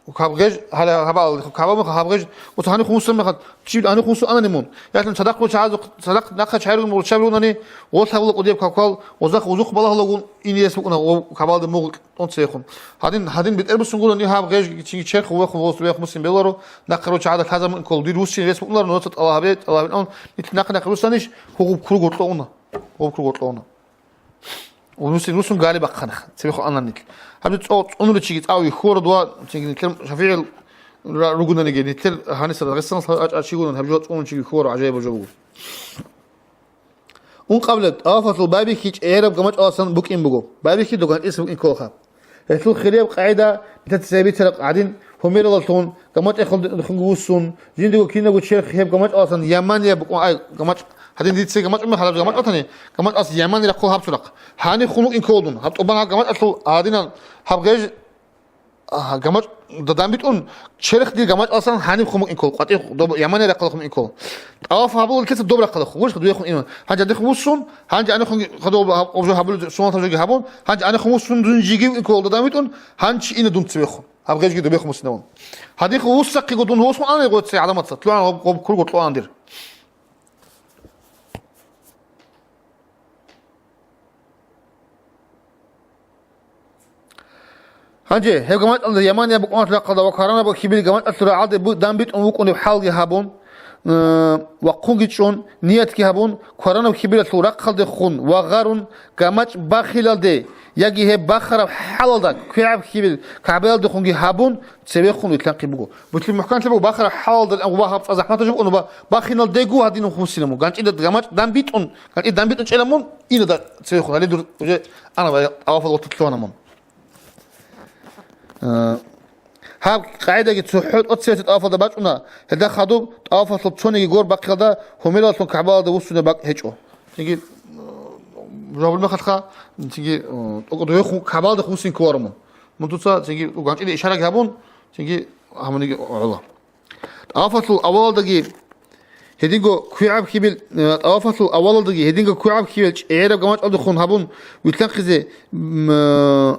гьаб гъеж, гьала гьабал, гьабал меха гьаб гъеж, оца гьанихъ вуссан меха, чи гьанихъ вуссун анани мун. Яхин цадахъ ручагӀазухъ, цадахъ нахъа чагӀи ругун руччаби ругунани, гъолъ гьабула кӀудияб каквал, озахъ узухъ балагьулагун инес букӀуна гъоб кабалда мугъ тӀонцейхъун. Гьадин, гьадин бетӀер буссун гурони гьаб гъеж, цинги черх вехун, вос вехун буссин беларо, нахъа ручагӀада лъазабун ккол, дир вуссин рес букӀунаро, ноца тӀалаб гьабе, тӀалаб гьабе, нилъ нахъа-нахъа руссанищ, гьугъуб круг гьоркьо уна. Гьугъуб круг гьоркьо уна. Русин, русун гали бахъана, цебехун ана нилъ. Гьаб цо-, цӀунули чиги цӀав вихьура дуа, цинги нилъер шафигӀил ра-, ругунаниги, нилъер гьаниса Дагъистаналъ гьачӀа чигунан гьаб жо цӀунун чиги вихьура, гӀажаибаб жо буго. Ункъабилеб тӀавафалъул байбихьи чӀегӀераб гамачӀаласан букӀин буго. Байбихьи доганкӀиса букӀин кколаха. Гьелъул хирияб къагӀида нилъеца цебе бицараб гӀадин, гьумералдалъун, гамачӀалдехунги вуссун, жиндиего кинабго черх гьеб гамачӀаласан Ямания букӀун, ай, гамачӀ, гьадин дица гамачӀ мехалаб гамачӀ батани, гамачӀалас Ямани рахъул гьаб цурахъ. Гьанихъ хун вукӀин ккола дун, гьаб тӀубан гьаб гамачӀалъул гьадинан гьаб гъеж, А, гамачӀ, да-, данбитӀун, черх дир гамачӀаласан гьаниб хъумукӀин ккол, къватӀир доб-, Ямания рахъалда хъумукӀин ккол. ТӀаваф гьабулел кеца доб рахъалда хъугурищ, дуехун иман. Гьанже дихъ вуссун, гьанже анихъунги хадуб гьаб-, обжо гьабулел суннатаб жоги гьабун, гьанже анихъун вуссун дун жиги ин ккол да данбитӀун, гьанчи ина дун цевехун. Гьаб гъежги добехун мусинавун. Гьадихъ вуссахъего дун восун ана гъоце гӀаламатса, лъугӀан гъоб, гъоб курго лъугӀан дир. Гьанже гьеб гамачӀалда Ямания букӀуналъул рахъалда ва кваранаб хьибил гамачӀалъул рагӀалде бу-, данбитӀун вукӀунеб хӀалги гьабун, э, вахъунги чӀун, ниятги гьабун, кваранаб хьибилалъул рахъалдехун ва гъарун, гамачӀ бахилалде яги гьеб бахараб хӀалалда квегӀаб хьибил КагӀбаялдехунги гьабун, цевехун вилълъанхъи буго. Бутлъи мухӀканлъи буго, бахараб хӀалалда гъуба гьаб цӀа захӀматаб жо букӀун, ба-, бахиналдего гьадинаб хусинаб мун. ГанчӀида гамачӀ данбитӀун, гьанкӀи данбитӀун чӀела мун, инада цевехун, гьале дур уже ана ва тӀавафал ватулъ лъугьана мун. Э, гьаб къагӀидаги цохӀо тӀоцебесеб тӀавафалда бачӀуна, гьелда хадуб тӀавафалъул цониги гор бахъиялда гьумераллъун КагӀбаялда вуссунеб бакӀ гьечӀо. Цинги, э, жаваб мехалъха, цинги, э, тӀокӀ довехун КагӀбаялда вуссин кколаро мун. Мун дуца цинги ганчӀида ишараги гьабун, цинги гьабуниги гӀола. ТӀавафалъул авалалдаги гьединго квегӀаб хьибил, э, тӀавафалъул авалалдаги гьединго квегӀаб хьибил чӀегӀераб гамачӀалдехун гьабун вилълъанхъизе, м, э,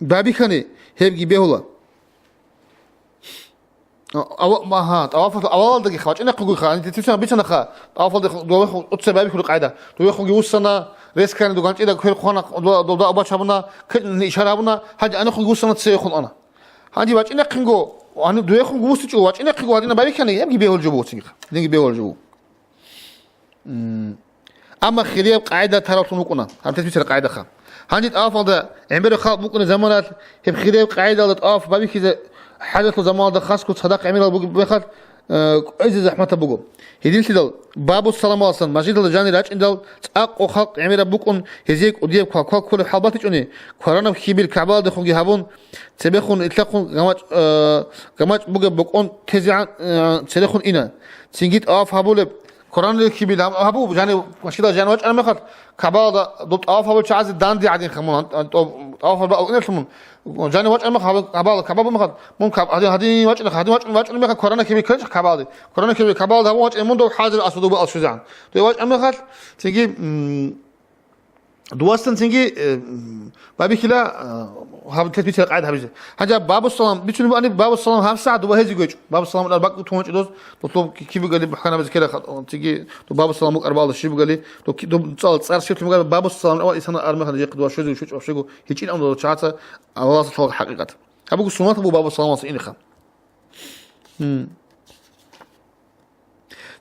бабихьани гьебги бегьула. А-, ава-, ма-, гьа, тӀавафалъул авалалдаги ха, вачӀинахъугуйха, гьаниб дицусан бицанаха, тӀавафалда ху-, довехун, оццеб байбихьулеб къагӀида. Довехунги вуссана, рес ккани, дуганчӀила квер хъвана, до-, до-, дагӀба чабуна, квер ишара гьабуна, гьанже анихъунги вуссана, цевехун ана. Гьанже вачӀинахъинго, гьаниб дуехунго вуссичӀо, вачӀинахъего гьадинаб байбихьани, гьебги бегьулеб буго цинги, гьединги бегьулеб жо буго. М. Амма хирияб къагӀида тараллъун вукӀуна, гьаниб тесбихьараб къагӀидаха. Гьанже тӀавафалда гӀемераб халкъ букӀунеб заманалъ гьеб хирияб къагӀидалда тӀаваф байбихьизе хӀажалъул заманалда хасго цадахъ гӀемерал бугеб мехалъ, э, кӀвезе захӀматаб буго. Гьединлъидал, Бабу Саламаласан мажгиталда жанир рачӀиндал, цӀакъго халкъ гӀемераб букӀун, гьезие кӀудияб квалквал кколеб хӀал батичӀони, кваранаб хьибил КагӀбаялдехунги гьабун, цебехун, илъахъун гамачӀ, э, гамачӀ бугеб бокӀон тезегӀан, э, церехун ина. Цинги тӀаваф гьабулеб, кваранаб хьибил гьаб-, гьабу, жанив машгиталда жанив вачӀараб мехалъ, КагӀбаялда доб тӀаваф гьабулел чагӀазе данде гӀадин мун, гьан-, тӀо-, тӀаваф гьабулеб букӀунелъул мун, жанив вачӀараб мехалъ, гьаб-, КагӀбаялда, КагӀба бугеб мехалъ, мун каб-, гьадин, гьадин вачӀунеб мехалъ, кваранаб хьибил кколеб КагӀбаялде. Кваранаб хьибил КагӀбаялда гьабун вачӀунеб мун дов ХӀажарул Асвад бугеб алъузе гӀан. Дой вачӀараб мехалъ, цинги, м, дуасан цинги, э, м, байбихьила, э, гьаб-, тетбицара къагӀида гьабизе. Гьанже Бабу Салам, бицунеб бугони, Бабу Салам гьабсагӀат доб гьезие гьечӀо. Бабу Салам арбакь тун гьечӀо доз, доб киб бугали бухӀана безе ккела, цинги доб Бабу Салам букӀараб балда щиб бугали, доб ки-, доб цӀал цӀар щиб бугали, Бабу Салам ва Исана армехана жехъ дова щвезе щвечӀо щего гьечӀин амру чагӀаца Аллагьасда лъала хӀакъикъат. Гьаб буго суннат буго Бабу Саламалъа иниха. М.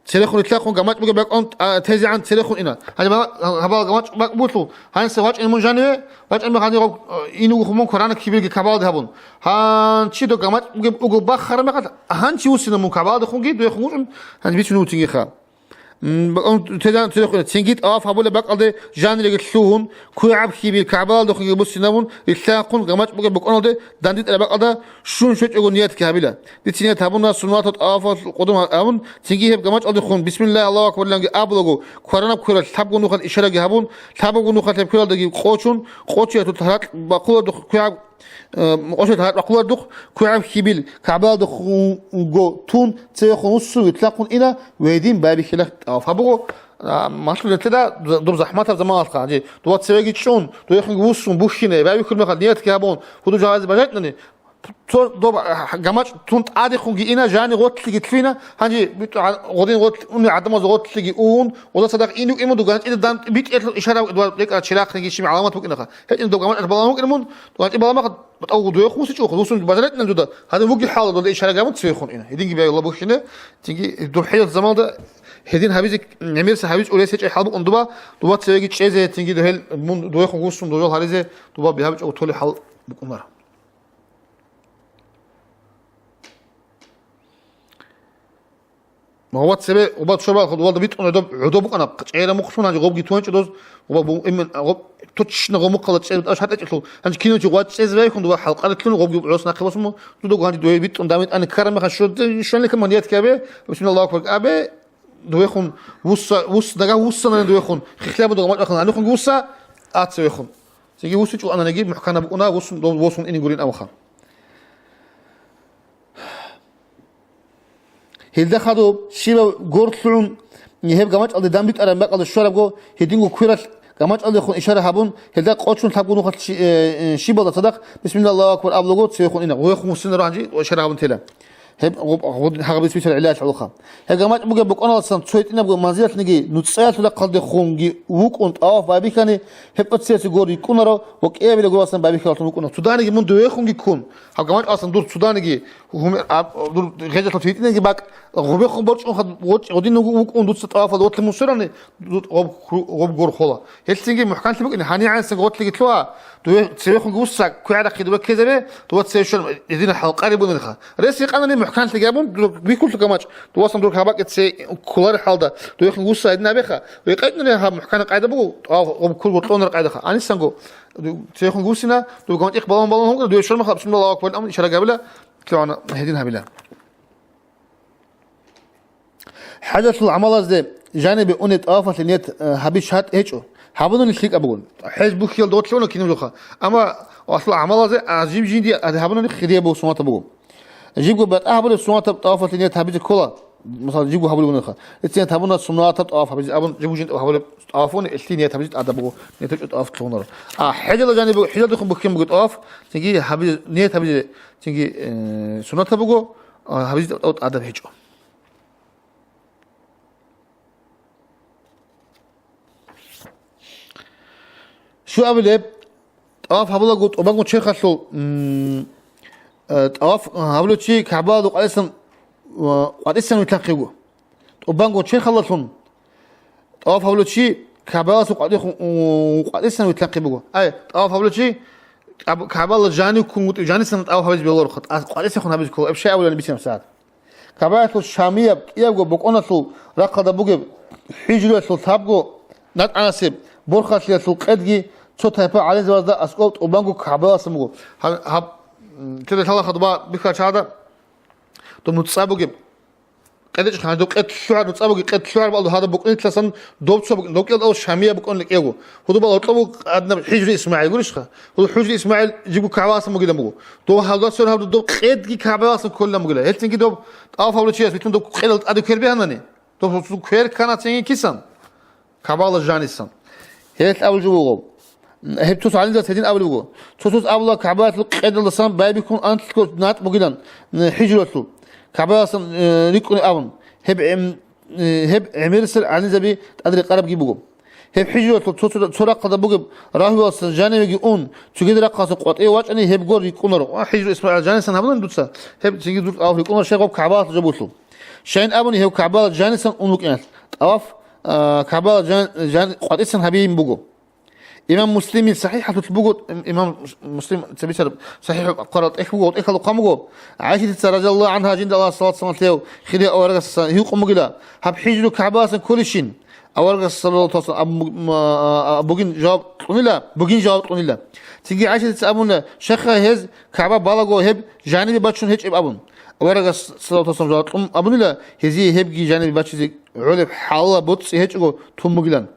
Церехун илъахъун гамачӀ бугеб бакӀун, а, тезегӀан церехун ина. Гьаниб гьабал гамачӀ бакӀ бугелъул, гьаниса вачӀин мун жаниве, вачӀин мун гьаниб гъоб, а, инугухъун мун кваранаб хьибилги КагӀбаялде гьабун. Гьанчи доб гамачӀ бугеб угел бахараб мехалъ, гьанчи вуссина мун КагӀбаялдехунги, дуехун вугӀун, гьаниб бицун вугин цинги ха. М, бакӀун тезегӀан церехун ина. Цинги тӀаваф гьабулеб бакӀалде жаниреги лъугьун, квегӀаб хьибил КагӀбаялдехунги буссинабун, илъахъун гамачӀ бугеб букӀуналде дандитӀараб бакӀалда щун щвечӀого ниятги гьабила. Дица ният гьабуна суннатал тӀавафалъ къудум гьабун, цинги гьеб гамачӀалдехун, «Бисмиллагь, Аллагьу акбар», – иланги абулаго, кваранаб квералъ лъабго нухалъ ишараги гьабун, лъабго нухалъ гьеб квералдаги къочун, къочиялъул ракь бахъулардухъ квегӀаб, э, къочиялъул ракь бахъулардухъ квегӀаб хьибил КагӀбаялдехунго тун, цевехун вуссун, вилълъахъун ина ва гьедин байбихьила тӀаваф гьабуго. А, малъун гьетлъила доб захӀматаб заманалъха, гьанже дова цевеги чӀун, дуехунги вуссун, бухьине, байбихьулеб мехалъ ниятги гьабун, гьудул-жагьлазе бажаритӀани, Цо доб гамачӀ тун тӀадехунги ина, жани гъотлъиги лъугьина, гьанже битӀа-, гъодин гъотлъ-, уни гӀадамаз гъотлъиги уун, гъода цадахъ инукӀин мун, доб гъанчӀида дандтӀи битӀиялъул ишара ва рекӀараб чирахъниги щиб гӀаламат букӀинаха. ГьечӀин доб гамачӀ балагьун вукӀин мун, доб гъанчӀи баламахъ батӀав дуехун вусичӀо, вусун бажаретӀинан дуда, гьадин вуги хӀала долда ишара гьабун цевехун ина. Гьединги бегьула бухьине, цинги дурхӀел замалда гьедин гьабизе, гӀемерса гьабиз урес гьечӀеб хӀал букӀун дуба, дуба цевеги чӀезе, цинги догьел мун дуехун вуссун дожал гьаризе, дуба бигьабичӀого толеб хӀал букӀунар. Гъова цебе, гъоба чорбал худувалда битӀун гӀодоб, гӀодоб букӀана, чӀегӀера мухълъун, гьанже гъобги тунчӀо доз, гъоба бу-, имин, гъоб, точно гъоб мухъала чӀез бутӀа шатӀечӀелъул, гьанже кинав чи гъвачӀ чӀез вайхун, дува хӀалкъарилъун, гъобги гӀос нахъе босун, дуда гьанже дуе битӀун, дами тӀани ккараб мехалъ, що-, щонилъ ман ният ккабе, бисмилла, Аллагьу акбар абе, дуехун, вусса-, вусс-, нагагь вуссанани дуехун, хихлъаб дагъ мачӀахъан, гьанихунги вусса, а цевехун. Цинги вусичӀул ананиги мухӀканаб букӀуна, вусун, дов восун ине гурин абуха. Гьелда хадуб, щибаб гор лъугӀун, гьеб гамачӀалде дандбитӀараб бакӀалда щварабго, гьединго квералъ гамачӀалдехун ишара гьабун, гьелда къочун лъабго нухалъ щи-, э, э, щибалда цадахъ, «Бисмилла, Аллагьу акбар» абулаго, цевехун ина, гъоехун вуссинаро гьанже ва ишара гьабун тела. Гьеб гъоб-, гъоб-, гьагъаб бицбисар гӀиллаялъ гӀолохъа. Гьеб гамачӀ бугеб букӀуналдасан цо гьитӀинабго манзилалъниги нуцӀаялъул рахъалдехунги вукӀун тӀаваф байбихьани, гьеб тӀоцеясе гор йикӀунаро ва кӀиабилеб гуралдасан байбихьаралъун вукӀуна. Цоданиги мун дуехунги ккун, гьаб гамачӀалдасан дур цоданиги, гьуме-, аб-, дур гьезалъул гьитӀинабги бакӀ, гъубехун борчӀун хад-, гъоч-, гъодин вугу-, вукӀун дуца тӀавафалда вотлъи мусурани, ду-, гъоб ху-, гъоб гор хола. Гьелъинги мухӀканлъи букӀин, гьанигӀанасанги гъотлъиги лъугьа, дуе-, цевехунги вусса, квегӀарахъе дуба ккезабе, дова цеве щван гьедина хӀалкъари бунелха. Рес гьекъанани мухӀканлъиги абун, ду-, бихьулъу гамачӀ, дувасан дур гьабакӀе це кколареб хӀалда, дуехунги вусса гьедин абеха, гьекъечӀунани гьаб мухӀканаб къайда буго, тӀаваф гъоб ккурго кьонар къайдаха. Анисанго, ду-, цевехунги вуссина, дур гамачӀихъ балагьун-балагьун вукӀина, дуе щвармаха, бисмилла, Аллагьу акбар, амма ишара гьабила, лъугӀана гьедин гьабила. ХӀежалъул гӀамалазде жанибе унеб тӀавафалъе ният, э, гьаби шартӀ гьечӀо. Гьабунани лъикӀаб бугун. ХӀеж бухьиялда гъорлъе уна кинаб жоха. Амма гьалъул гӀамалазе, а, жиб жинди гьабунани хирияб буго, суннатаб буго. Жибго батӀа гьабулеб суннатаб тӀавафалъе ният гьабизе ккола. Мисал, жибго гьабулеб унеха. Гьеб ният гьабуна суннатаб тӀаваф гьабизе абун, жибго жинди гьабулеб тӀаваф уна, гьелъие ният гьабизе тӀадаб буго, ният гьечӀо тӀаваф лъугьунар. А хӀежалда жанибе, хӀежалдехун бухьин буго тӀаваф, цинги гьаби-, ният гьабизе, цинги, э, суннатаб буго, а, гьабизе тӀадаб гьечӀо. Щуабилеб, тӀаваф гьабулаго тӀубанго черхалъул, м, э, тӀаваф гьабулев чи КагӀбаялда къватӀисан, э, къватӀисан вилълъанхъе вуго. ТӀубанго черхалдалъун тӀаваф гьабулев чи КагӀбаялдаса къватӀихун, у, къватӀисан вилълъанхъе буго. Ай, тӀаваф гьабулев чи КагӀб-, КагӀбаялда жанивккун вутӀи-, жанисан тӀаваф гьабизе бегьуларо, тӀа-, къватӀисехун гьабизе ккола. Гьеб щай абулебали бицинаб сагӀат. КагӀбаялъул шамияб кӀиябго бокӀоналъул рахъалда бугеб хӀижруялъул лъабго натӀанасеб борхалъиялъул къедги цо тайпа гӀалимзабазда аскӀоб тӀубанго КагӀбаялдасан буго. Гьаб, гьаб, м, цо лъалаха доба бихьарчагӀада доб нуцӀа бугеб. КъедечӀ хъан доб къед лъугӀар, нуцӀа бугеб къед лъугӀар бакӀалда гьадаб букӀунилъасан доб цо букӀ-, доб кӀиялда шамияб букӀунила кӀиявго. Гьудубал гьоркьоб буго гьадинаб хӀижру ИсмагӀил гурищха? Гьудуб хӀужру ИсмагӀил жибго КагӀбаялдасан бугилан буго. Доб гьалдасан гьаб доб къедги КагӀбаялдасан кколилан бугила. Гьелцинги доб тӀаваф гьабулев чияс витун доб къедал тӀаде квер бегьанани? Доб квер ккана цинги кисан? КагӀбала жанисан. Гьелъ абулеб жо буго. Гьеб цо гӀалимзабаз гьедин абулеб буго. Цо-цоз абула КагӀбаялъул къедалдасан байбихьун анлъго натӀ бугилан, м, хӀижруялъул. КагӀбаялдасан, э, рикӀкӀуни абун. Гьеб гӀем-, э, гьеб гӀемерисел гӀалимзаби тӀад рекъарабги буго. Гьеб хӀижруялъул цо-цо-, цо рахъалда бугеб рагьуялдасан жанивеги ун, цогидал рахъалдасан къватӀиве вачӀани гьеб гор рикӀкӀунаро. Ва хӀижру ИсмагӀил жанисан гьабунани дуца, гьеб цинги дур тӀаваф рикӀкӀунарищ гьеб КагӀбаялъул жо бугелъул. Щайин абуни гьев КагӀбала жанисан ун вукӀиналъ, тӀаваф, а, КагӀбала жан-, жан-, къватӀисан гьабиин буго. Имам Муслимил СахӀихӀалъулъ буго, им-, имам Муслим цебисеб СахӀихӀ хъварал тӀехь буго, тӀехьалда хъван буго, ГӀайшатица, разияллагьу гӀангьа, жинда Аллагьас салат-салам лъев, хирияб аварагасдасан гьикъун бугила, гьаб хӀижру КагӀбалдасан кколищин? Аварагас саллаллагьу гӀалайгьи ва саллам аб-, м-, а, а, бугин жаваб кьунила, бугин жаваб кьунила. Цинги ГӀайшатица абуна, щайха гьез КагӀба балаго гьеб жанибе бачун гьечӀеб абун. Аварагас саллаллагьу гӀалайгьи ва саллам жаваб кьун абунила, гьезие гьебги жанибе бачизе гӀолеб хӀалалаб боцӀи гьечӀого тун бугилан.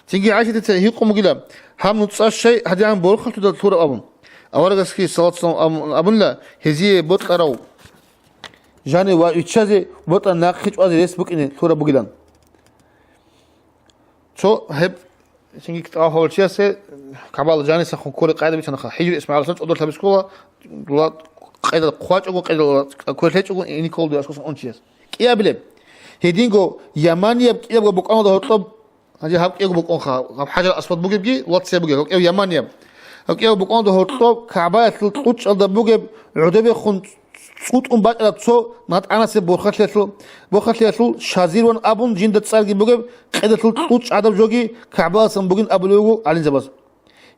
Цинги ГӀайшатица гьикъун бугила, гьаб нуцӀа щай гьадигӀан борхалъуда лъураб абун. Аварагасги саллаллагьу гӀалайгьи ва саллам абун-, абунила, гьезие бокьарав жанив ва виччазе, бокьарав нахъе чӀвазе рес букӀине лъураб бугилан. Цо гьеб цинги тӀаваф гьабулев чиясе КагӀбала жанисахъун кколеб къайда бицанаха. ХӀижру ИсмагӀиласан цӀодорлъ гьабизе ккола, дула къайда хъвачӀого, къайда квер лъечӀого, ине ккола дуе аскӀосан ун чияс. КӀиабилеб. Гьединго яманияб кӀиябго букӀаналда гьоркьоб, гьанже гьаб кӀиябго букӀунха, гьаб ХӀажарул Асвад бугебги, лацлъи бугеб, гьаб кӀияб яманияб. Гьаб кӀиябго букӀаналда гьоркьоб КагӀбаялъул кьучӀалда бугеб гӀодобехун цӀутӀун бачӀараб цо натӀанасеб борхалъиялъул, борхалъиялъул Шазирван абун жинда цӀарги бугеб къедалъул кьучӀ гӀадаб жоги КагӀбаласан бугин абулеб буго гӀалимзабаз.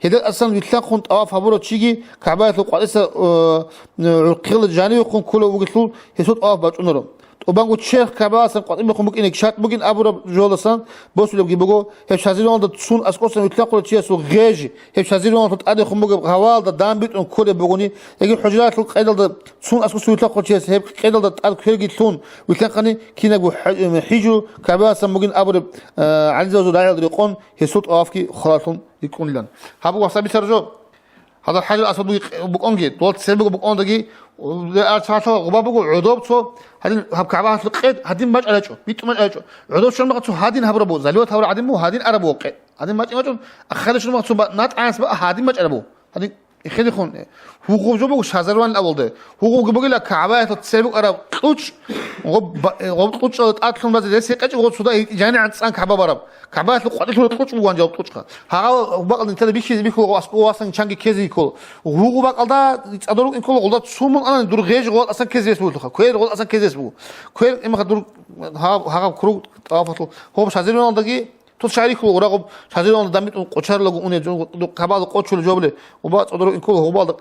Гьелда тӀасан вилълъанхъун тӀаваф гьабурав чиги КагӀбаялъул къватӀиса, э, гӀурхъел жанивехун кколев вугелъул, гьесул тӀаваф бачӀунаро. ТӀубанго черх КагӀбаласан къватӀибехун букӀине шартӀ бугин абураб жоялдасан босулебги буго, гьеб Шазирваналда цун аскӀосан вилълъанхъулев чиясул гъеж, гьеб Шазирваналъул тӀадехун бугеб гьаваялда дандбитӀун кколеб бугони, яги хӀужраялъул къедалда цун аскӀосан вилълъанхъулев чияс гьеб къедалда тӀад кверги лъун вилълъанхъани, кинабго хӀи-, хӀижру КагӀбаласан бугин абураб, э, гӀалимзабазул рагӀиялда рекъон гьесул тӀавафги хвалалъун рикӀкӀунилан. Гьаб буго гьабсагӀат бицараб жо. Гьадал ХӀажарул Асвад буги, букӀунги, дол цебего букӀундеги, арцахъалъа гъуба буго, гӀодоб цо, гьадин гьаб КагӀбалъул къед гьадин бачӀарачӀо, битӀун бачӀарачӀо. ГӀодоб щван махъа цо гьадин гьабураб буго, заливат гьабураб гӀадин буго, гьадин араб буго къед. Гьадин бачӀин бачӀун, ахиралда щван махъа цо ба-, натӀанас ба-, гьадин бачӀараб буго. Гьадин эхедихъун, гьугъуб жо буго Шазирван авалде. Гьугъубги бугила КагӀбаялъул цебе букӀараб кьучӀ, гъоб ба-, гъоб кьучӀалда тӀадлъун базе рес гьекъечӀо, гъоб цо дай гьитӀи жанигӀан цӀан КагӀба бараб. КагӀбаялъул къватӀилъура кьучӀ буго гьанже гьаб кьучӀха. Гьагъал бакӀалда нилъеда бихьизе бихьула, аскӀов васан чанги ккезе ккола. Гьугъу бакӀалда цӀадорукӀин ккола, гъолда цумун ана дур гъеж гъолда тӀасан ккезе рес бугелъулха. Квер гъолда тӀасан ккезе рес буго. Квер имаха дур гьаб-, гьагъаб круг тӀавафалъул. Гъоб Шазирваналдаги тус шагьри ккола, гъурагъоб Шазирваналда дамбитӀун къочарилаго уне, жо-, дур КагӀбаялда къочулеб жо буго. Гъоба цӀадорукӀин ккола, гъобалда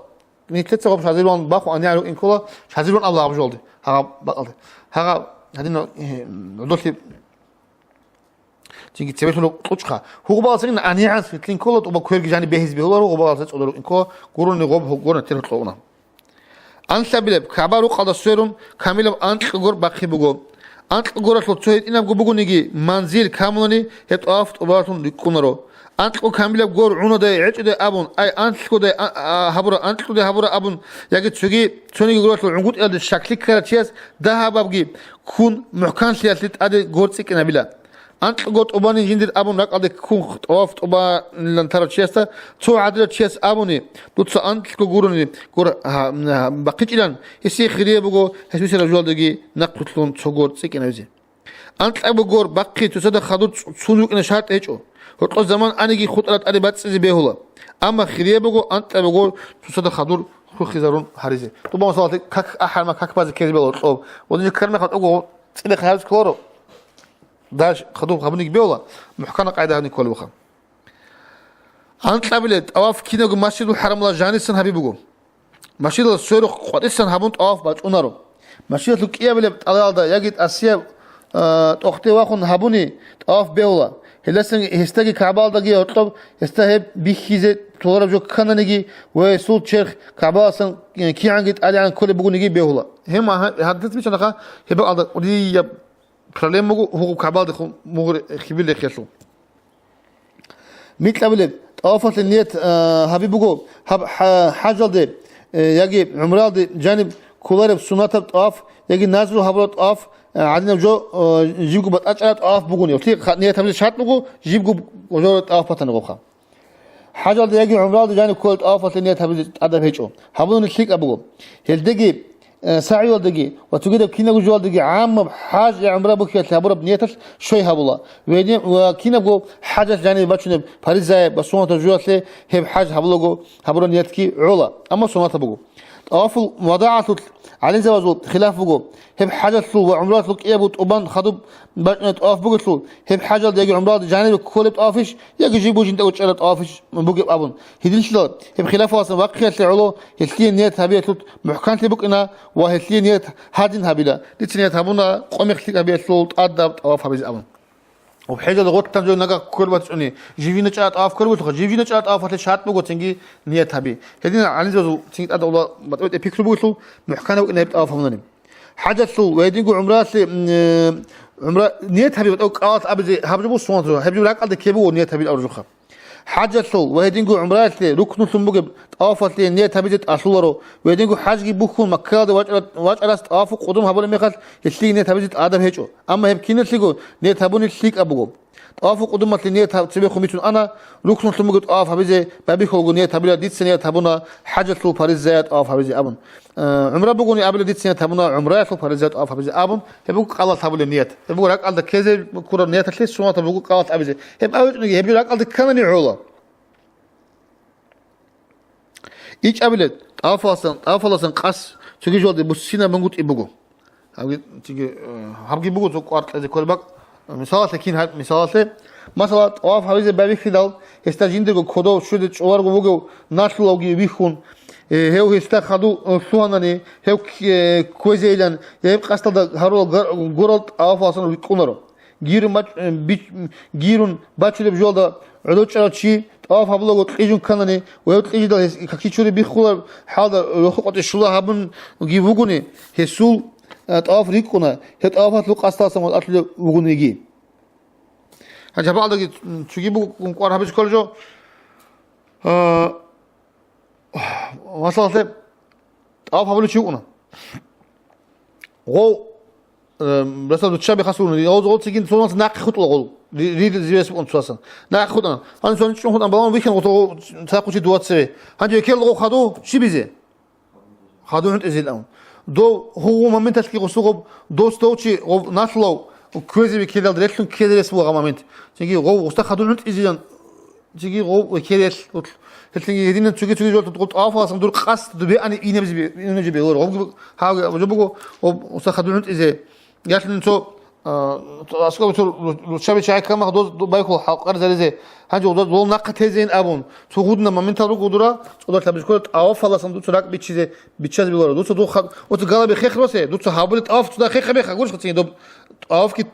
нилъеца гъоб Шазирван бахун анигӀан рукӀин ккола, Шазирван абула гьаб жолде. Гьагъаб бакӀалде. Гьагъаб гьадинал, э, гӀодолъи Цинги цебе лъугьунеб кьучӀха. Гьугъубаласагин анигӀан светлин ккола, тӀубал кверги жаниб бегьизе бегьуларо, гъубаласа цӀодорукӀин ккола, гурони гъоб гьугъуна тер кьуна. Анлъабилеб, КагӀба рукъалда сверун, камилаб анкьго гор бахъи буго. Анкьго горалъул цо гьитӀинабго бугониги, манзил камулани, гьеб тӀаваф тӀубаллъун рикӀкӀунаро. Анкьго камилаб гор гӀунадай гӀечӀодай абун, ай анлъгодай а-, а-, гьабура, анкьгодай гьабура абун, яги цоги цониги горалъул гӀунгутӀиялде щаклъи ккарав чияс дагьабабги ккун мухӀканлъиялъе тӀаде гор цӀикӀкӀинабила. Анкьго тӀубанин жиндир абун ракӀалде ккун тӀаваф тӀубанилан тарав чиясда цо гӀадирав чияс абуни, дуца анкьго гурони гур-, гьа-, гьа-, бахъичӀилан, гьесие хирие буго гьес бицараб жоялдаги нахърилълъун цо гор цӀикӀкӀинабизе. Анкьабго гор бахъи цоцазда хадур цӀ-, цун вукӀине шартӀ гьечӀо. Гьоркьо заман аниги хутӀарал тӀаде бацӀцӀизе бегьула. Амма хирие буго анкьабго гор цоцазда хадур хурхизарун гьаризе. ТӀубан масалалъе как ахӀарма как базе ккезе бегьула гьоркьоб. Ва динже ккармехалъ тӀубго цӀидахъ гьабизе кколаро. Даш хадуб гьабуниги бегьула, мухӀкана къайда гьабни кколебха. Анкьабилеб тӀаваф кинабго Масжидул ХӀарамалда жанисан гьаби буго. Масжидалда сверухъ къватӀисан гьабун тӀаваф бачӀунаро. Машгьуралъул кӀиабилеб тӀалалда яги тӀасияб, а, тӀохде вахун гьабуни, тӀаваф бегьула. Гьелдасан гьесдаги КагӀбаялдаги гьоркьоб гьесда гьеб бихьизе толараб жо ккананиги ва гьесул черх КагӀбаласан, э, кигӀанги тӀадегӀан кколеб бугониги бегьула. Гьеб ма-, гьадис биччанаха, гьеб бакӀалда кӀудияб проблема буго, гьугьу КагӀбалдехун мугъ-, хибил рехиялъул. Микьабилеб тӀавафалъе ният, а, гьаби буго, гьаб хӀа-, хӀажалде, э, яги гӀумралде жаниб кколареб суннатаб тӀаваф яги назру гьабураб тӀаваф, э, гӀадинаб жо, э, жибго батӀачӀараб тӀаваф бугони. Гьелъие ха-, ният гьабизе шартӀ буго, жибго гьоркьоб тӀаваф батани гъобха. ХӀажалде яги гӀумралде жаниб кколеб тӀавафалъе ният гьабизе тӀадаб гьечӀо. Гьабуни лъикӀаб буго. Гьелдеги, э, сагӀиялдеги ва цогидаб кинабго жоялдеги гӀаммаб хӀаж я гӀумра бухьиялъе гьабураб нияталъ щой гьабула. Ва ни-, ва кинабго хӀажалъ жанибе бачунеб паризаяб ва суннатаб жоялъе гьеб хӀаж гьабулаго гьабураб ниятги гӀола, амма суннатаб буго. ТӀавафул вадагӀалъулъ гӀалимзабазул хилаф буго, гьеб хӀажалъул ва гӀумралъул кӀиябго тӀубан хадуб бачӀунеб тӀаваф бугелъул, гьеб хӀажалда яги гӀумралда жанибе кколеб тӀавафищ, яги жибго жиндаго чӀараб тӀавафищ бугеб абун. Гьединлъидал гьеб хилафаласан вахъиялъе гӀоло гьелъие ният гьабиялъул мухӀканлъи букӀина ва гьелъие ният гьадин гьабила, дица ният гьабуна къо-мех лъикӀ гьабиялъул тӀадаб тӀаваф гьабизе абун. Ва хӀежалда гъорлъ тан жо нагагь кколеб бацӀцӀуни, живина чӀараб тӀаваф кколеб бугелъулха, живина чӀараб тӀавафалъе шартӀ буго цинги ният гьаби. Гьединал гӀалимзабазул цинги тӀадаб батӀа-, батӀа-, пикру бугелъул, мухӀканаб букӀина гьеб тӀаваф гьабунани. ХӀажалъул ва гьединго гӀумраялъе, м, э, гӀумра, ният гьаби батӀа-, кӀалалъ абизе гьаб жо буго суннат жо, гьеб жо ракӀалде ккеб буго ният гьабил абураб жоха. ХӀажалъул ва гьединго гӀумраялъе рукнулъун бугеб тӀавафалъе ният гьабизе тӀалъуларо, ва гьединго хӀажги бухьун Маккаялде вачӀара-, вачӀарас тӀавафу къудум гьабулеб мехалъ гьелъие ният гьабизе тӀадаб гьечӀо. Амма гьеб киналъего ният гьабуни лъикӀаб буго. ТӀавафу къудумалъе ният гьаб-, цебехун бицун ана, рукнулъун бугеб тӀаваф гьабизе, байбихьулго ният гьабила, дица ният гьабуна хӀажалъул паризая тӀаваф гьабизе абун. Э, гӀумра бугони абила, дица ният гьабуна гӀумраялъул паризая тӀаваф гьабизе абун, гьеб буго кӀалалъ гьабулеб ният. Гьеб буго ракӀалда ккезе ккураб нияталъе суннатаб буго кӀалалъ абизе. Гьеб абичӀониги, гьеб жо ракӀалде кканани гӀола. ИчӀабилеб тӀавафаласан, тӀавафаласан къас цоги жоялде буссинаб мунгутӀи буго. Гьабги, цоги, э, гьабги буго цо кӀвар кьезе кколеб бакӀ. Мисалалъе кин гьаб-, мисалалъе, масала, тӀаваф гьабизе байбихьидал, гьесда жиндирго кодов щвезе чӀоларого вугев налъулавги вихьун, э, гьев гьесда хадув, э, лъугьанани, гьев к-, э, кквезейилан, гьеб къасдалда гьарурал гар-, гурал тӀавафаласан рикӀкӀунаро. Гирун бач-, э, бич-, гирун бачулеб жоялда гӀодов чӀарав чи тӀаваф гьабулаго кьижун кканани ва гьев кьижидал гьес какичури биххулеб хӀалда роху къватӀи щула гьабунги вугони, гьесул, э, тӀаваф рикӀкӀуна, гьеб тӀавафалъул къасдаласан ватӀалъулев вугониги. Гьанже гьабаалдаги цоги буго кӀвар гьабизе кколеб жо. Э, Масалалъе, тӀаваф гьабулев чи вукӀуна. Гъов, э, раса дуччаби хасуна, гъов, гъов цигин цо нахъе хутӀула гъов, ри-, ри-, ривес букӀун цоасан. Нахъе хутӀана. Гьанже цо чӀун хутӀан балагьун вихьана, гъов цо цахъу чи дуа цеве. Гьанже ккела гъов хадув, щиб гьезе? Хадув гӀунтӀизейилан. Дов гьугьу моменталъги гъосул гъоб дос дов чи гъов налъулав кквезе веккелалда релълъун ккезе рес буго гъаб момент. Цинги гъов гъосда хадув гӀунтӀизейилан. Цинги гъов векерел, гьелъинги гьединан цоги-цоги жолтӀа гъоб тӀавафаласан дур къасд дубе ани инеб жибе, инеб жибе гьор. Гъобги гьав жо буго, гъоб уса хадур гӀунтӀизе. Ялъун цо, а, аскӀоб цо ру-, руччаби чагӀи ккамаха доз ду-, байхъул халкъарзаризе. Гьанже доз дол нахъа тезейин абун. Цо гъудна моментал руго дура, цӀодар лъабиз ккола тӀавафаласан дуца ракӀ биччизе, биччазе биларо. Дуца дул хад-, оцо галаби хехросе, дуца гьабули тӀаваф цо хехабеха, гурищха цинги доб тӀавафги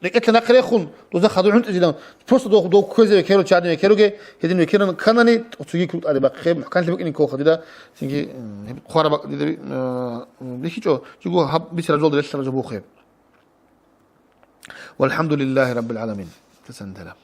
рекӀелъа нахъе рехун, дозда хадур гӀунтӀизилан. Просто дов, дов кквезе векеру, чади векеруге, гьедин векерун канани, цоги круг тӀаде бахъе, мухӀканлъи букӀинин кколха дида, цинги, м, гьеб хъвара бакӀ дида, э, м, бихьичӀо, жуго гьаб бицара жолда релълъара жо бухъе. Валхамдулиллахи раббил гӀаламин. Тесандала.